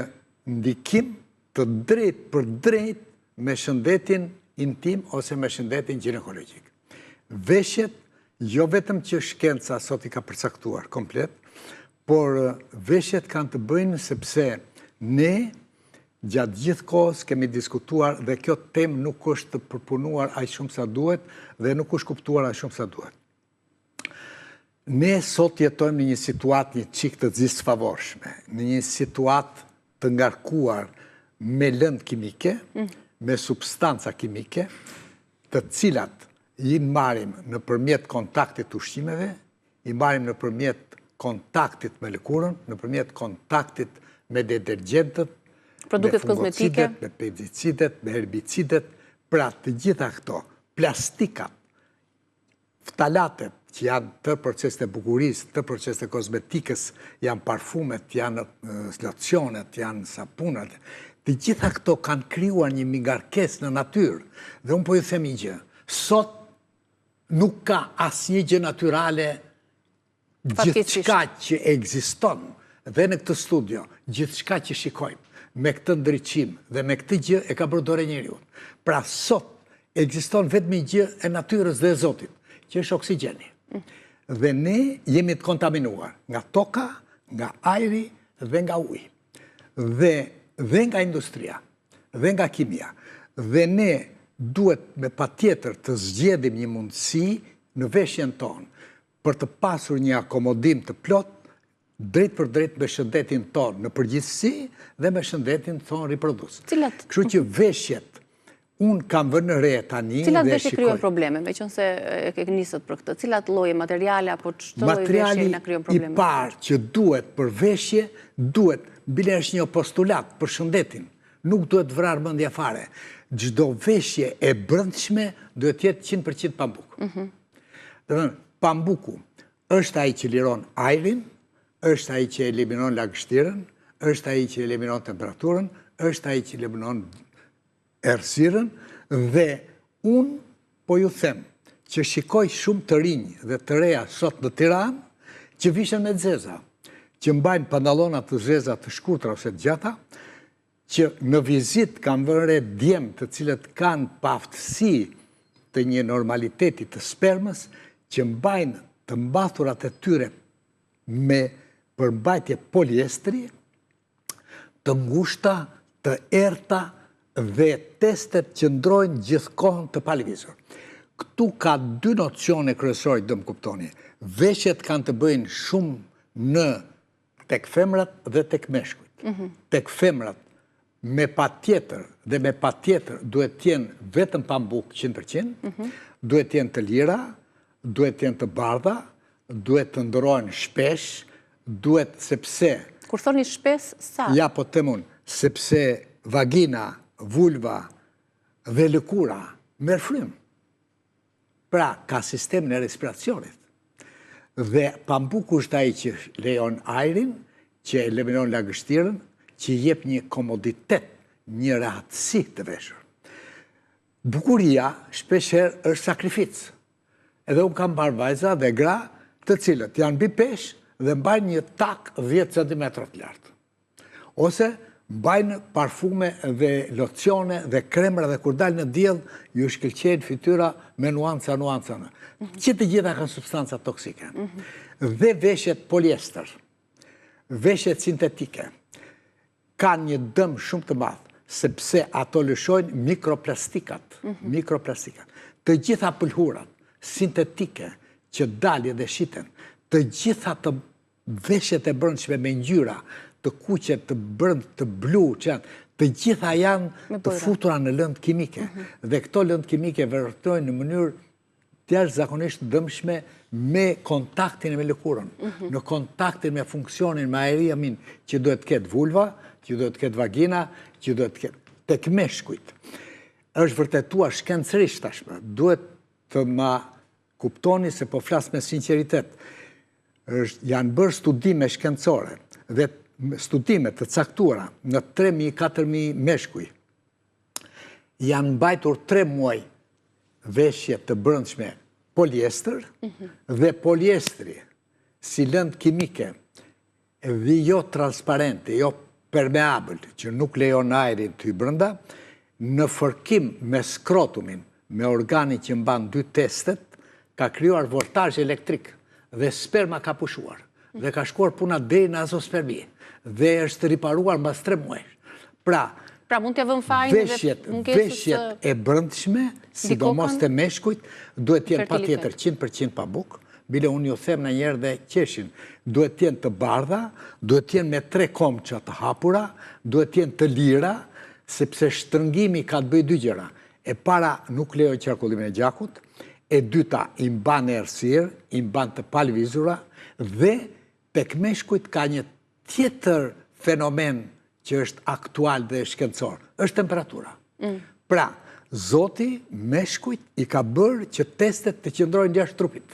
ndikim të drejtpërdrejtë me shëndetin intim ose me shëndetin gjinekologjik. Veshjet jo vetëm që shkenca sot i ka përcaktuar komplet, por veshjet kanë të bëjnë sepse ne gjatë gjithë kohës kemi diskutuar dhe kjo temë nuk është përpunuar aq shumë sa duhet dhe nuk është kuptuar aq shumë sa duhet. Ne sot jetojmë në një situatë një çikë të disfavorshme, në një situatë të ngarkuar me lëndë kimike, mm. me substanca kimike, të cilat i marrim nëpërmjet kontaktit të ushqimeve, i marrim nëpërmjet kontaktit me lëkurën, nëpërmjet kontaktit me detergjentët, me fungocidet, me pesticidet, me herbicidet, pra të gjitha këto, plastikat, Ftalatet, që janë të proceset e bukurisë, të proceset e kozmetikës, janë parfumet, janë locionet, janë sapunat, të gjitha këto kanë krijuar një mbingarkesë në natyrë. Dhe unë po ju them një gjë, sot nuk ka asnjë gjë natyrale Gjithçka që ekziston dhe në këtë studio, gjithçka që shikojmë, me këtë ndriçim dhe me këtë gjë e ka bërë dora e njeriut. Pra sot ekziston vetëm një gjë e natyrës dhe e Zotit, që është oksigjeni. Dhe ne jemi të kontaminuar nga toka, nga ajri dhe nga uji. Dhe dhe nga industria, dhe nga kimia. Dhe ne duhet me patjetër të zgjedhim një mundësi në veshjen tonë për të pasur një akomodim të plotë drejtpërdrejt me shëndetin tonë në përgjithësi dhe me shëndetin tonë riprodhues. Cilat? Kështu që veshjet, unë kam vënë re tani Cilat veshje krijojnë probleme, meqenëse e nisët për këtë? Cilat lloje materiale apo çdo lloj veshje na krijon probleme? Materiali i parë që duhet për veshje, duhet, bile është një postulat për shëndetin, nuk duhet vrarë mendja fare. Çdo veshje e brendshme duhet të jetë 100% pambuk. Mhm. Domethënë, pambuku është ai që liron ajrin, është ai që eliminon lagështirën, është ai që eliminon temperaturën, është ai që eliminon errësirën dhe unë po ju them që shikoj shumë të rinj dhe të reja sot në Tiranë që vishen me të zeza, që mbajnë pantallona të zeza të shkurtra ose të gjata, që në vizitë kam vënë re djem të cilët kanë paaftësi të një normaliteti të spermës që mbajnë të mbathurat e tyre me përmbajtje poliestri, të ngushta, të errëta dhe testet qëndrojnë gjithë kohën të palëvizur. Këtu ka dy nocione kryesore që do më kuptoni. Veshjet kanë të bëjnë shumë në tek femrat dhe tek meshkujt. Mhm. Tek femrat me patjetër dhe me patjetër duhet të jenë vetëm pambuk 100%, mhm. duhet të jenë të lira, duhet të jenë të bardha, duhet të ndërrohen shpesh, duhet sepse... Kur thoni shpesh, sa? Ja, po them unë, sepse vagina, vulva dhe lëkura merr frymë. Pra, ka sistemin e respiracionit. Dhe pambuku është ai që lejon ajrin, që eliminon lagështirën, që jep një komoditet, një rehatësi të veshur. Bukuria shpeshherë është sakrificë. Edhe unë kam parë vajza dhe gra të cilët janë mbi peshë dhe mbajnë një tak 10 cm të lartë. Ose mbajnë parfume dhe locione dhe kremra dhe kur dalin në diell ju shkëlqejnë fytyra me nuanca nuanca. Mhm. Që të gjitha kanë substanca toksike. Mhm. Dhe veshjet poliester, veshjet sintetike, kanë një dëm shumë të madh, sepse ato lëshojnë mikroplastikat, mhm. mikroplastikat. Të gjitha pëlhurat sintetike që dalin dhe shiten, të gjitha të Veshjet e brendshme me ngjyra të kuqe, të brend, të blu, që janë, të gjitha janë të futura në lëndë kimike. Mhm. Dhe këto lëndë kimike veprojnë në mënyrë jashtëzakonisht dëmshme me kontaktin me lëkurën, mhm. në kontaktin me funksionin, me ajrimin që duhet të ketë vulva, që duhet të ketë vagina, që duhet të ketë tek meshkujt. Është vërtetuar shkencërisht tashmë, duhet të ma kuptoni se po flas me sinqeritet. Është, janë bërë studime shkencore dhe studime të caktuara në 3.000-4.000 meshkuj. Janë mbajtur 3 muaj veshje të brendshme poliester mhm. dhe poliestri si lëndë kimike dhe jo transparente, jo permeabël, që nuk lejon ajrin të hyjë brenda, në fërkim me skrotumin, me organin që mban dy testet, ka krijuar voltazh elektrik dhe sperma ka pushuar dhe ka shkuar puna deri në azospermi dhe është riparuar mbas 3 muajsh. Pra, Pra mund t'ia vëmë fajin edhe mungesës Veshjet e brendshme, sidomos te meshkujt, duhet të jenë patjetër 100% pambuk, Bile unë ju them ndonjëherë dhe qeshin, duhet të jenë të bardha, duhet të jenë me tre komça të hapura, duhet të jenë të lira, sepse shtrëngimi ka të bëjë dy gjëra. E para nuk lejon qarkullimin e gjakut, e dyta i mban në errësirë, i mban të palëvizura dhe tek meshkujt ka një Tjetër fenomen që është aktual dhe shkencor, është temperatura. Mm. Pra, Zoti meshkujt i ka bërë që testet të qëndrojnë jashtë trupit.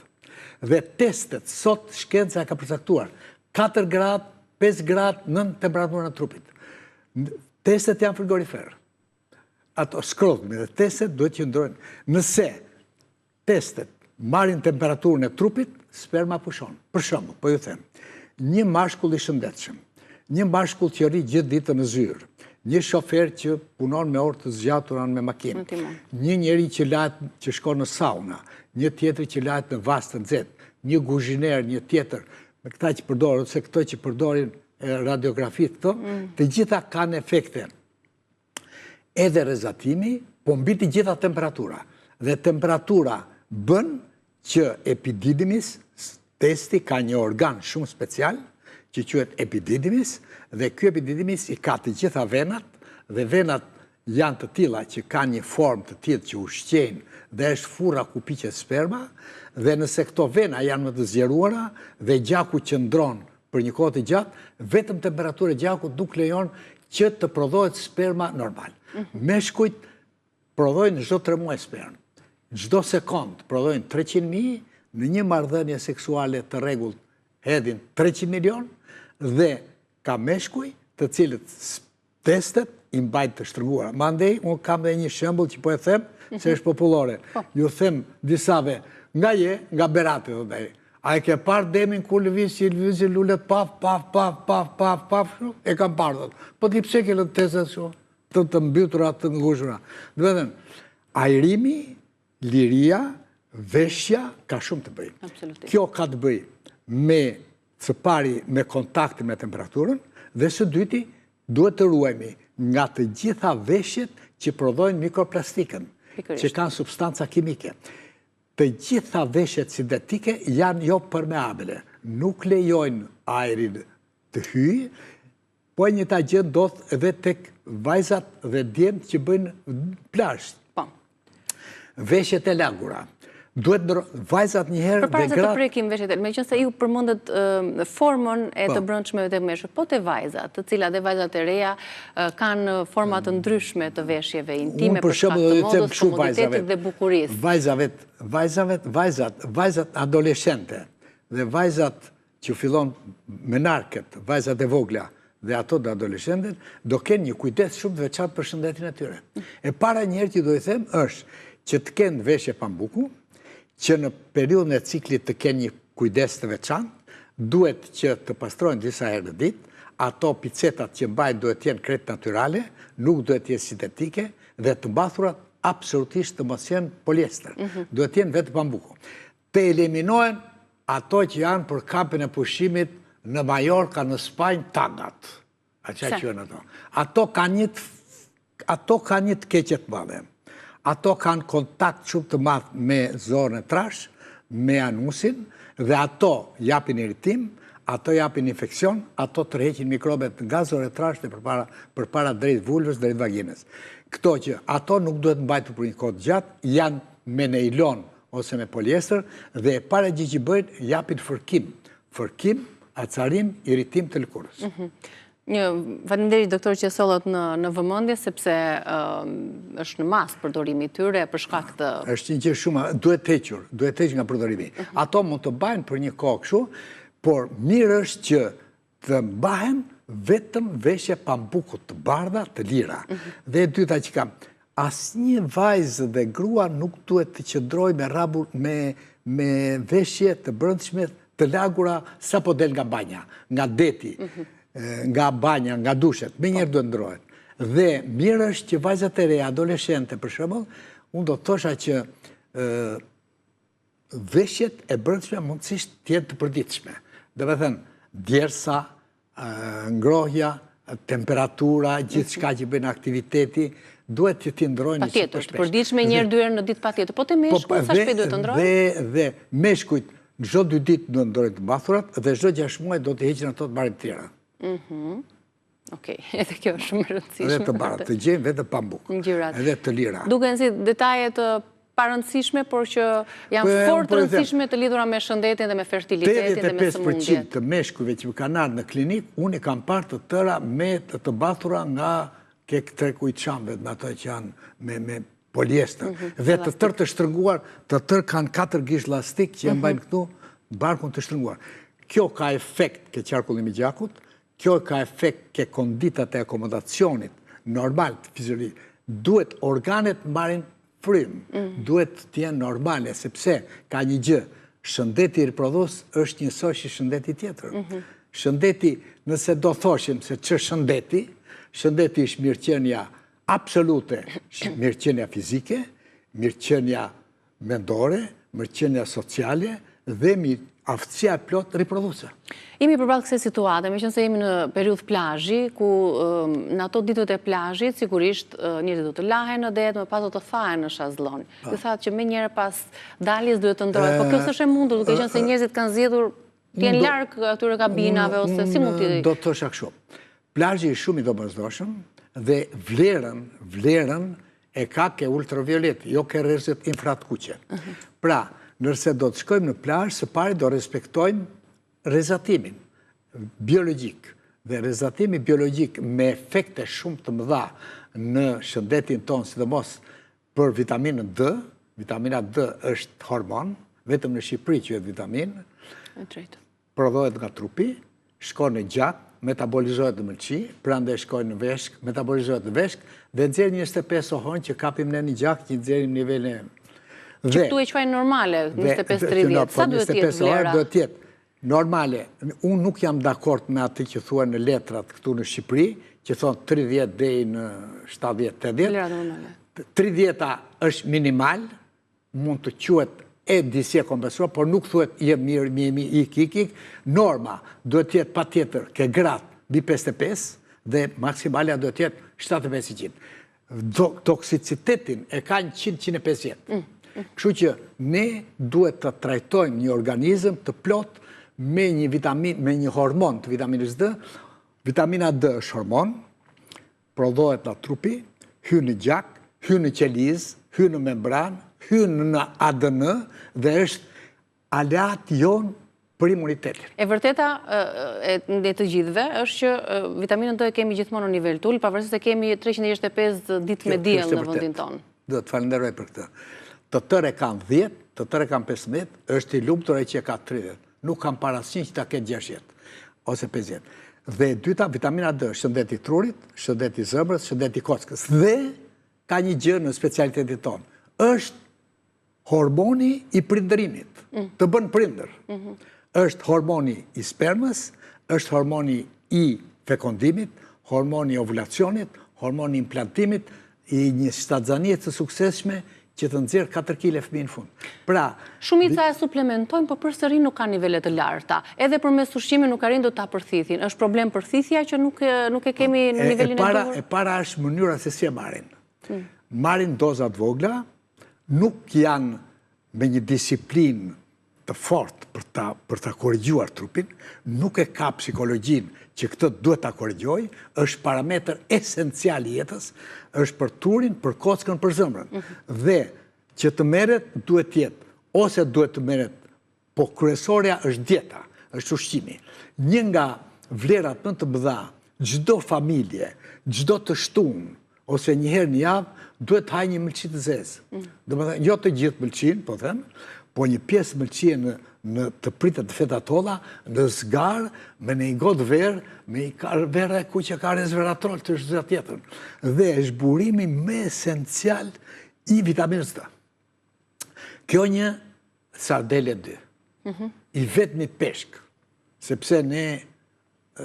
Dhe testet, sot shkenca e ka përcaktuar, 4 gradë, 5 gradë nën temperaturën e trupit. Testet janë frigorifer. Ato skrotumi dhe testet duhet qëndrojnë. Nëse testet marrin temperaturën e trupit, sperma pushon. Për shembull, po ju them, një mashkull i shëndetshëm, një mashkull që rri gjithë ditën në zyrë, një shofer që punon me orë të zgjatura me makinë, një njeri që lahet që shkon në sauna, një tjetër që lahet në vaskë të nxehtë, një guzhiner, një tjetër, me këta që përdorin, ose këto që përdorin radiografitë këto, mm. të gjitha kanë efekte. Edhe rrezatimi, po mbi të gjitha temperatura. Dhe temperatura bën që epididymis, testi ka një organ shumë special, që quhet epididymis, dhe ky epididymis i ka të gjitha venat, dhe venat janë të tilla që kanë një formë të tillë që ushqejnë dhe është furra ku piqet sperma, dhe nëse këto vena janë më të zgjeruara dhe gjaku qëndron për një kohë të gjatë, vetëm temperatura e gjakut nuk lejon që të prodhohet sperma normal. Mhm. Meshkujt prodhojnë çdo 3 muaj spermë. Çdo sekond prodhojnë 300.000 në një marrëdhënie seksuale të rregullt hedhin 300 milion dhe ka meshkuj të cilët testet i mbajnë të shtrënguara. Mandej, unë kam dhe një shembull që po e them, se mhm. është popullore. Po. Ju them disave, nga je, nga Berati, thotë ai. A e ke parë demin kur lëviz që i lëvizin lulet paf, paf, paf, paf, paf, paf, shu? E kam parë, thotë. Po ti pse ke lënë testet shu? Të të mbytura, të ngushura. Domethënë, ajrimi, liria, veshja, ka shumë të bëjë. Kjo ka të bëjë me së pari me kontaktin me temperaturën dhe së dyti duhet të ruajmi nga të gjitha veshjet që prodhojnë mikroplastikën, që kanë substanca kimike. Të gjitha veshjet sintetike janë jo permeabile, nuk lejojnë ajrin të hyjë, po e njëjta gjë ndodh edhe tek vajzat dhe djemtë që bëjnë plazh. Po. Veshjet e lagura. Duhet ndro... vajzat një herë dhe gratë... Përpara se të prekim veshjet e meqenëse ju përmendët formën e të po. brendshmeve të meshkujve, po te vajzat, të cilat dhe vajzat e reja kanë forma të ndryshme të veshjeve intime për shkak të modës, komoditetit dhe bukurisë. Vajzave, vajzave, vajzat, vajzat adoleshente dhe vajzat që fillon menarket, vajzat e vogla dhe ato dhe adoleshentet, do kenë një kujdes shumë të veçantë për shëndetin e tyre. E para njëherë që do i them është që të kenë veshje pambuku, që në periudhën e ciklit të kenë një kujdes të veçantë, duhet që të pastrojnë disa herë në ditë, ato picetat që mbajnë duhet të jenë krejt natyrale, nuk duhet të jenë sintetike dhe të mbathurat absolutisht të mos jenë poliester. Mhm. Duhet të jenë vetëm pambuku. Të eliminohen ato që janë për kampin e pushimit në Majorka, në Spanjë, tangat. A ça quhen ato? Ato kanë një ato kanë një të keqe të madhe. Ato kanë kontakt shumë të madh me zorrën e trashë, me anusin, dhe ato japin irritim, ato japin infeksion, ato tërheqin mikrobet nga zorra e trashë dhe përpara, përpara drejt vulvës, drejt vaginës. Këto që ato nuk duhet mbajtur për një kohë të gjatë, janë me nejlon ose me poliester dhe e para gjë që bëjnë japin fërkim, fërkim, acarim, irritim të lëkurës. Mhm. Një faleminderit doktor që sollët në në vëmendje sepse është në masë përdorimi i tyre për shkak të Është një gjë shumë duhet hequr, duhet hequr nga përdorimi. Mhm. Ato mund të mbahen për një kohë kështu, por mirë është që të mbahen vetëm veshje pambuku të bardha të lira. Mhm. Dhe e dyta që kam, asnjë vajzë dhe grua nuk duhet të qëndrojë me rrabur me me veshje të brendshme të lagura sapo del nga banja, nga deti, mhm. nga banja, nga dushet, menjëherë duhet ndrohet. Dhe mirë është që vajzat e reja, adoleshente për shembull, unë do të thosha që veshjet e brendshme mundësisht të jenë të përditshme. Domethënë, djersa, ngrohja, temperatura, gjithçka që bëjnë aktiviteti, duhet që t'i ndrojnë një çikë Patjetër, të përditshme një herë, dy herë në ditë patjetër. Po te po, meshkujt, sa shpejt duhet të ndrojnë? Dhe, dhe, meshkujt, çdo dy ditë duhet ndrojnë të mbathurat, dhe çdo 6 muaj do t'i heqin ato të marrin të tjera. Mhm. Okej, edhe kjo është shumë e rëndësishme. Edhe të bardha, të gjejnë vetëm pambuk. Ngjyrat. Edhe të lira. Duken si detaje të parëndësishme, por që janë po, fort të rëndësishme të lidhura me shëndetin dhe me fertilitetin dhe me sëmundjet. 85% të meshkujve që më kanë ardhur në klinikë, unë i kam parë të tëra me të të mbathura nga ke tregu i çamëve, me ato që janë me me poliester. Mhm, dhe të tërë të shtrënguar, të tërë kanë katër gisht lastik që e mhm. mbajnë këtu, barkun të shtrënguar. Kjo ka efekt ke qarkullimi i gjakut, Kjo ka efekt ke konditat e akomodacionit normal të fiziologjik. Duhet organet marrin frymë. Mm. Duhet të jenë normale, sepse ka një gjë, shëndeti riprodhues është njësoj si shëndeti tjetër. Mhm. Shëndeti, nëse do thoshim se ç'është shëndeti, shëndeti është mirëqenia absolute, mirëqenia fizike, mirëqenia mendore, mirëqenia sociale dhe aftësia e plotë riprodhuese. Jemi përballë kësaj situate, meqenëse jemi në periudhë plazhi, ku në ato ditët e plazhit, sigurisht njerëzit do të lahen në det, më pas do të thahen në shazlon. Po. Ju thatë që menjëherë pas daljes duhet të ndërrohet, po kjo s'është e mundur, duke qenë se njerëzit kanë zgjedhur të jenë larg atyre kabinave ose si mund të... Do të thosha kështu. Plazhi është shumë i domosdoshëm dhe vlerën, vlerën e ka ke ultraviolet, jo ke rrezet infratkuqe. Mhm. Pra, nëse do të shkojmë në plazh, së pari do respektojmë rrezatimin biologjik. Dhe rrezatimi biologjik me efekte shumë të mëdha në shëndetin tonë, sidomos për vitaminën D, vitamina D është hormon, vetëm në Shqipëri quhet vitaminë, prodhohet nga trupi, shkon në gjak, metabolizohet në mëlçi, prandaj shkon në veshkë, metabolizohet në veshkë, dhe nxjerr 25 OH-në që kapim ne në gjak, që nxjerrim nivelin e... Që këtu e quajnë normale, 25-30, sa duhet të jetë vlera? Duhet të jetë normale. Unë nuk jam dakord me atë që thuhen në letrat këtu në Shqipëri, që thonë 30 deri në 70-80. Vlera normale. 30-a është minimal, mund të quhet e disi e kompensuar, por nuk thuhet je mirë, mirë, mirë, ik, ik, ik. Norma duhet të jetë patjetër ke gratë mbi 55 dhe maksimalja duhet të jetë 75%. Toksicitetin e ka 100-150. Mm, mm. Kështu që ne duhet të trajtojmë një organizëm të plotë me një vitamin, me një hormon të vitaminës D. Vitamina D është hormon, prodhohet nga trupi, hyn në gjak, hyn në qelizë, hyn në membranë, hyn në ADN dhe është aleat jonë për imunitetin. E vërteta e të gjithëve është që vitaminën D e kemi gjithmonë në nivel të ulët, pavarësisht se kemi 365 ditë me diell në vendin tonë. Do të falenderoj për këtë. Të tërë e kanë 10, të tërë e kanë 15, është i lumtur ai që e ka 30. Nuk kam parë asnjë që ta ketë 60 ose 50. Dhe e dyta, vitamina D, shëndeti i trurit, shëndeti i zemrës, shëndeti i kockës. Dhe ka një gjë në specialitetin tonë. Është hormoni i prindërimit. Mm. Të bën prindër. Mm-hmm. Është hormoni i spermës, është hormoni i fekondimit, hormoni i ovulacionit, hormoni i implantimit, i një shtatzanie të suksesshme që të nxjerr 4 kile fëmijë në fund. Pra, Shumica e suplementojnë, po përsëri nuk ka nivele të larta. Edhe përmes ushqimit nuk arrijnë dot ta përthithin. Është problem përthithja që nuk nuk e kemi në nivelin e duhur? E para është mënyra se si e marrin. Mm. Marrin doza të vogla, nuk janë me një disiplinë të fortë për ta për ta korrigjuar trupin, nuk e ka psikologjinë që këtë duhet ta korrigjojë, është parametër esencial i jetës, është për trurin, për kockën, për zemrën. Mhm. Dhe që të merret duhet të jetë ose duhet të merret, po kryesorja është dieta, është ushqimi. Një nga vlerat më të mëdha, çdo familje, çdo të shtunë, ose një herë në javë, duhet të hajë një mëlçi të zezë. Mm. Domethënë, jo të gjithë mëlçinë, po them, po një pjesë mëlçie në, në të pritet në feta të holla, në zgarë, me një gotë verë, me i ka, vera e kuqe ka resveratrol të është zë tjetër. Dhe është burimi më esencial i vitaminës D. Kjo një sardele dy. Mhm. I vetmi peshk, sepse ne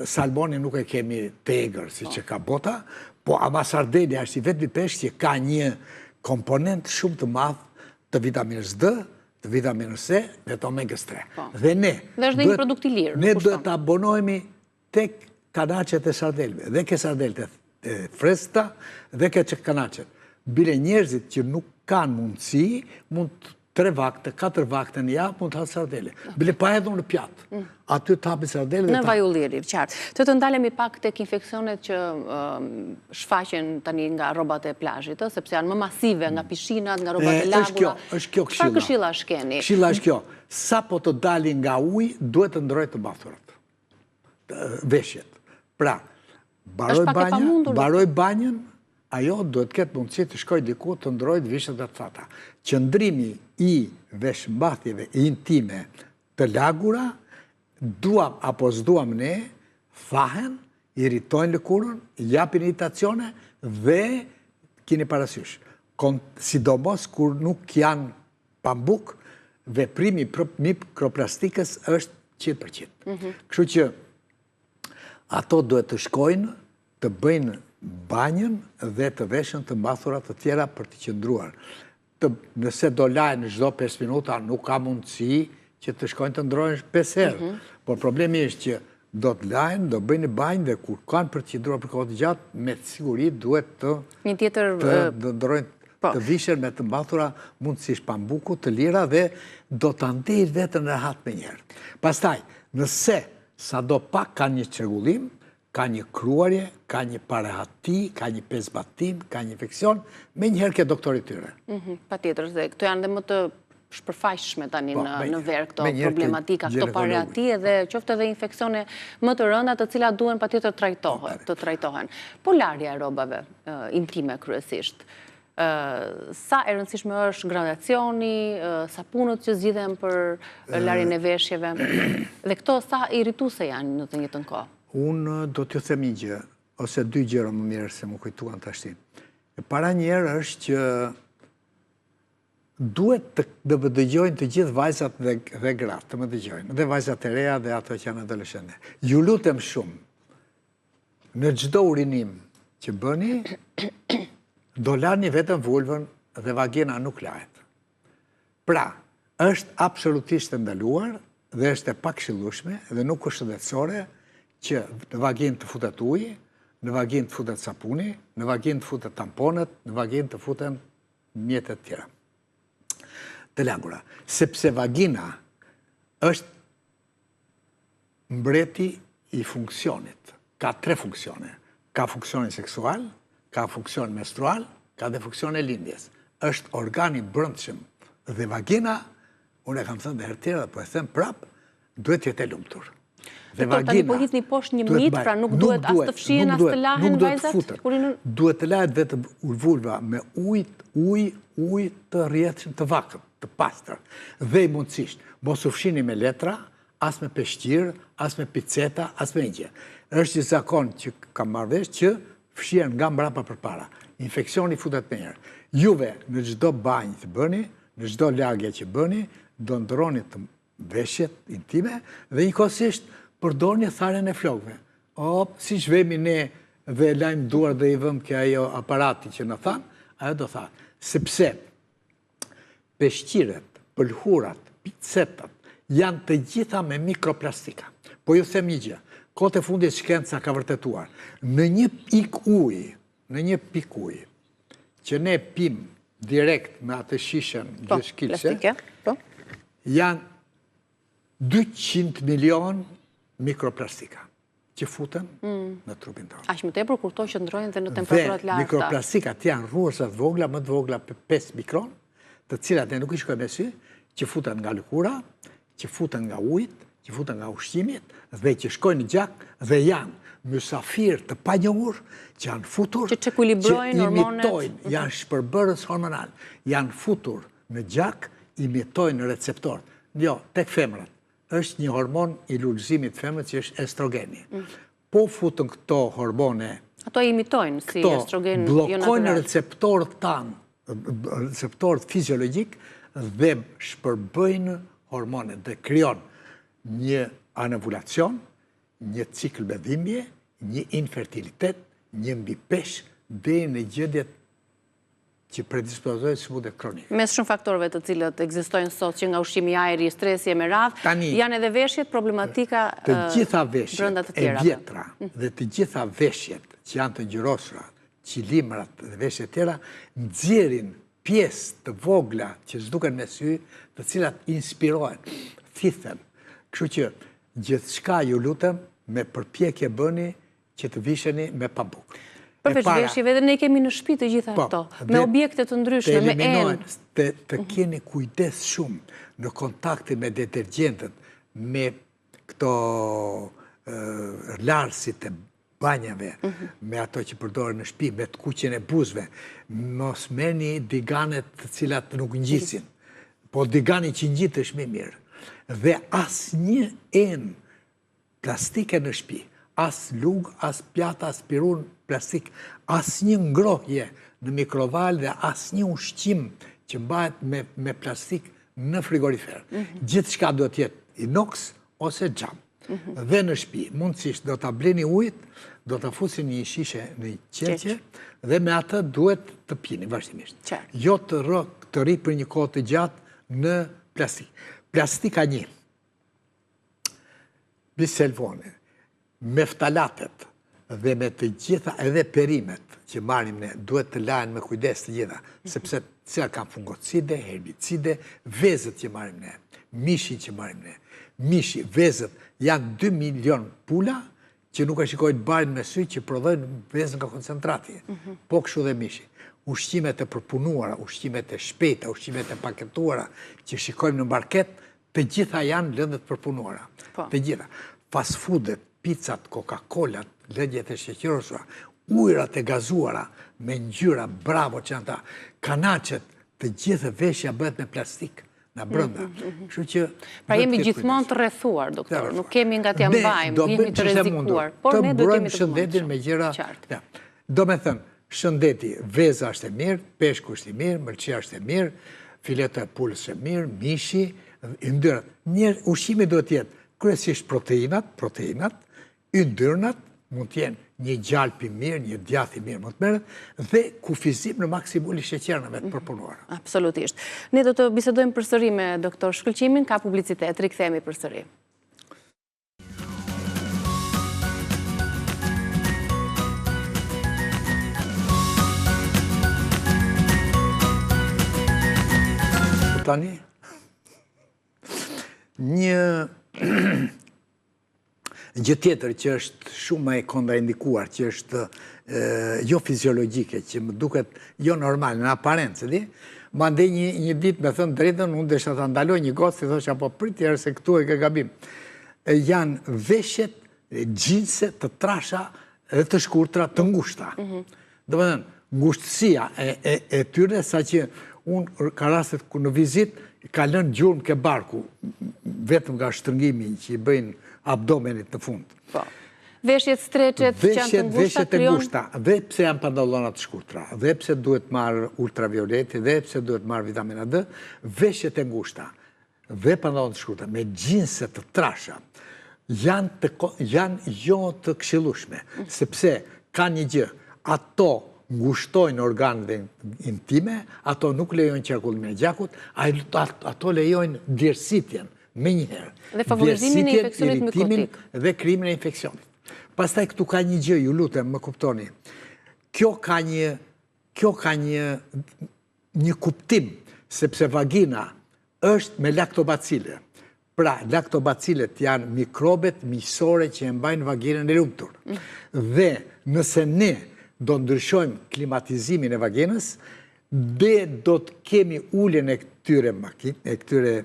Salmonin nuk e kemi të egër, siç e ka bota, po ama sardelja është i vetmi peshk që ka një komponent shumë të madh të vitaminës D, të vitaminës E dhe të omegës 3. Po. Dhe ne... Dhe është dhe një produkt i lirë. Ne duhet të abonohemi tek kanaçet e sardelëve, dhe ke sardelet e freskëta dhe ke kanaçet. Bile njerëzit që nuk kanë mundësi, mund tre vakte, katër vakte në javë, mund të hanë sardele. Bile pa hedhur në pjatë. Mm. Aty të hapin sardele dhe Në vaj ulliri, qartë. Të të ndalemi pak tek infeksionet që shfaqen tani nga rrobat e plazhit, sepse janë më masive nga pishinat, nga rrobat e lagura. Është kjo, është kjo këshilla. Çfarë këshillash keni? Këshilla është kjo. Sapo të dalin nga uji, duhet të ndërrojë të mbathurat. Veshjet. Pra, mbaroi banjën, mbaroi banjën, ajo duhet të ketë mundësi të shkojë diku të ndërrojë të vishet e të thata. Qëndrimi i veshmbathjeve intime të lagura, duam apo s'duam ne, thahen, irritojnë lëkurën, japin irritacione dhe kini parasysh. Sidomos kur nuk janë pambuk, veprimi i mikroplastikës është 100%. Mhm. Kështu që ato duhet të shkojnë të bëjnë banjën dhe të veshen të mbathura të tjera për të qëndruar. Të, nëse do lahen çdo 5 minuta, nuk ka mundësi që të shkojnë të ndrojnë 5 herë. Mhm. Por problemi është që do të lahen, do bëjnë banjë dhe kur kanë për të qëndruar për kohë të gjatë, me siguri duhet të Një tjetër të ndrojnë po. të vishen me të mbathura mundësisht pambuku të lira dhe do ta ndjejnë veten rehat menjëherë. Pastaj, nëse sado pak ka një çrregullim, ka një kruarje, ka një parehati, ka një pezmatim, ka një infeksion, menjëherë ke doktori i tyre. Mhm, patjetër, dhe këto janë dhe më të shpërfaqshme tani po, në verë këto problematika, këto parehati edhe qoftë edhe infeksione më të rënda të cilat duhen patjetër trajtohen, të trajtohen. Po larja e rrobave intime kryesisht, sa e rëndësishme është gradacioni, sapunët që zgjidhen për larjen e veshjeve, dhe këto sa irrituese janë në të njëjtën kohë? Unë do t'ju them një gjë, ose dy gjëra më mirë se m'u kujtuan tashti. E para njëherë është që duhet të, të më dëgjojnë të gjithë vajzat dhe, dhe gratë, të më dëgjojnë, dhe vajzat e reja dhe ato që janë adoleshente. Ju lutem shumë, në çdo urinim që bëni, do lani vetëm vulvën dhe vagina nuk lahet. Pra, është absolutisht e ndaluar dhe është e pakëshillueshme dhe nuk është shëndetësore që në vaginë të futet uji, në vaginë të futet sapuni, në vaginë të futet tamponet, në vaginë të futen mjete të tjera të lagura. Sepse vagina është mbreti i funksionit. Ka tre funksione. Ka funksionin seksual, ka funksionin menstrual, ka dhe funksionin e lindjes. Është organi i brendshëm dhe vagina, unë e kam thënë dhe herë tjera dhe po e them prapë, duhet të jetë e lumtur. Dhe vagina, tani po hidhni poshtë një mit, pra nuk duhet as të fshihen, as të lahen vajzat? Duhet të lahet vetëm vulva me ujë, ujë, ujë të rrjedhshëm të vakët, të pastër. Dhe i mundësisht, mos u fshini me letra, as me peshqir, as me piceta, as me gjë. Është një zakon që kam marrë vesh që fshihen nga mbrapa përpara. Infeksioni futet menjëherë. Juve në çdo banjë të bëni, në çdo lagje që bëni, do ndërroni të veshjet intime dhe njëkohësisht përdorni tharjen e flokëve. O, siç vemi ne dhe lajmë duart dhe i vëmë ke ajo aparati që na than, ajo do thahet. Sepse peshqiret, pëlhurat, picetat, janë të gjitha me mikroplastika. Po ju them një gjë, kohët e fundit shkenca ka vërtetuar, në një pikë uji, në një pikë uji, që ne pim direkt me atë shishen po, gjyshkilse, po. janë 200 milion mikroplastika që futen mm. në trupin tonë. Aq më tepër kur këto qëndrojnë dhe në temperatura të larta. Dhe mikroplastikat janë rruaza të vogla, më të vogla për 5 mikron, të cilat ne nuk i shikojmë me sy, që futen nga lëkura, që futen nga ujit, që futen nga ushqimit dhe që shkojnë në gjak dhe janë mysafirë të panjohur që janë futur, që çekuilibrojnë hormonet, imitojnë, mhm. janë shpërbërës hormonal, janë futur në gjak, imitojnë receptorët. Jo, tek femrat, është një hormon i lulëzimit të femrës që është estrogeni. Mm. Po futën këto hormone... Ato e imitojnë si estrogen jo natural. Bllokojnë receptorët tanë, receptorët fiziologjikë dhe shpërbëjnë hormonet dhe krijon një anovulacion, një cikël me dhimbje, një infertilitet, një mbipeshë, deri në gjendjet që predispozojnë sëmundje kronike. Mes shumë faktorëve të cilët ekzistojnë sot që nga ushqimi, ajri, stresi e me radhë, janë edhe veshjet problematika të gjitha veshjet e vjetra dhe të gjitha veshjet që janë të ngjyrosura, qilimrat dhe veshjet e tjera, nxjerrin pjesë të vogla që s'duken me sy, të cilat inspirohen, thithen. Kështu që gjithçka ju lutem me përpjekje bëni që të visheni me pambuk. Përveç veshjeve edhe ne kemi në shtëpi të gjitha po, këto, me objekte të ndryshme, me enë. Të, të mhm. keni kujdes shumë në kontaktin me detergjentët, me këto larësit e banjave, mhm. me ato që përdoren në shtëpi, me të kuqen e buzëve, mos merrni diganet të cilat nuk ngjisin. Po digani që ngjit është më mirë. Dhe asnjë enë plastike në shtëpi, as lugë, as pjata, as pirun plastik, asnjë ngrohje në mikrovalë dhe asnjë ushqim që mbahet me, me plastikë në frigorifer. Mhm. Gjithçka duhet të jetë inox ose xham. Mhm. Dhe në shtëpi, mundësisht do ta blini ujin, do ta fusni në një shishe në një qeqe dhe me atë duhet të pini vazhdimisht. Jo të rrë, të rri për një kohë të gjatë në plastikë. Plastika një. Bisfenoli, me ftalatet dhe me të gjitha edhe perimet që marrim ne, duhet të lahen me kujdes të gjitha, sepse të cilat kanë fungocide, herbicide, vezët që marrim ne, mishin që marrim ne, mishi, vezët, janë 2 milion pula që nuk e shikojnë barin me sy që prodhojnë vezën nga koncentrati. Mhm. Po kështu dhe mishi. Ushqimet e përpunuara, ushqimet e shpejta, ushqimet e paketuara që shikojmë në market, Të gjitha janë lëndë të përpunuara. Po. Të gjitha. Fast foodet, pizzat, Coca-Colat, lëngjet e sheqerosura, ujërat e gazuara me ngjyra, bravo që janë ta, kanaçet, të gjithë veshja bëhet me plastikë nga brenda. Mm, mm, mm. Kështu që Pra jemi gjithmonë të rrethuar, doktor, nuk kemi nga t'ia mbajmë, jemi të rrezikuar, por ne do të jemi të shëndetin me gjëra. Domethënë, Shëndeti, veza është e mirë, peshku është i mirë, mëlçia është e mirë, fileta e pulës është e mirë, mishi, yndyrnat. Një ushqimi duhet të jetë kryesisht proteinat, proteinat, yndyrnat, mund të jenë një gjalp i mirë, një djath i mirë mund të merret, dhe kufizim në maksimum i sheqernave të mhm. përpunuara. Absolutisht. Ne do të bisedojmë përsëri me doktor Shkëlqimin, ka publicitet, rikthehemi përsëri. Tani, një gjë tjetër që është shumë e kontraindikuar, që është jo fiziologjike, që më duket jo normal, në aparencë, di? Mandej një, një ditë me thënë të drejtën, unë desha ta ndaloj një gocë, i thosha, po prit njëherë se këtu e ke gabim. E janë veshjet, xhinse të trasha dhe të shkurtra të ngushta. Mm -hmm. Domethënë, ngushtësia e, e, e tyre, saqë unë ka rastet ku në vizitë, ka lënë gjurmë ke barku, vetëm nga shtrëngimi që i bëjnë abdomenit në fund. Po. Veshjet streçet që janë të ngushta, veshjet e ngushta, dhe pse janë pantallona të shkurtra, dhe pse duhet marrë ultravioleti, dhe pse duhet marrë vitamina D, veshjet e ngushta dhe pantallona të shkurtra me xhinse të trasha janë të janë jo të këshillueshme, mm. sepse ka një gjë, ato ngushtojnë organet intime, ato nuk lejojnë qarkullimin e gjakut, ato lejojnë djersitjen, menjëherë. Dhe favorizimin e infeksionit mykotik. Dhe krijimin e infeksionit. Pastaj këtu ka një gjë, ju lutem, më kuptoni. Kjo ka një, kjo ka një, një kuptim, sepse vagina është me laktobacile. Pra, laktobacilet janë mikrobet miqësore që e mbajnë vaginën e lumtur. Mm. Dhe nëse ne do ndryshojmë klimatizimin e vaginës, dhe do të kemi uljen e këtyre, e këtyre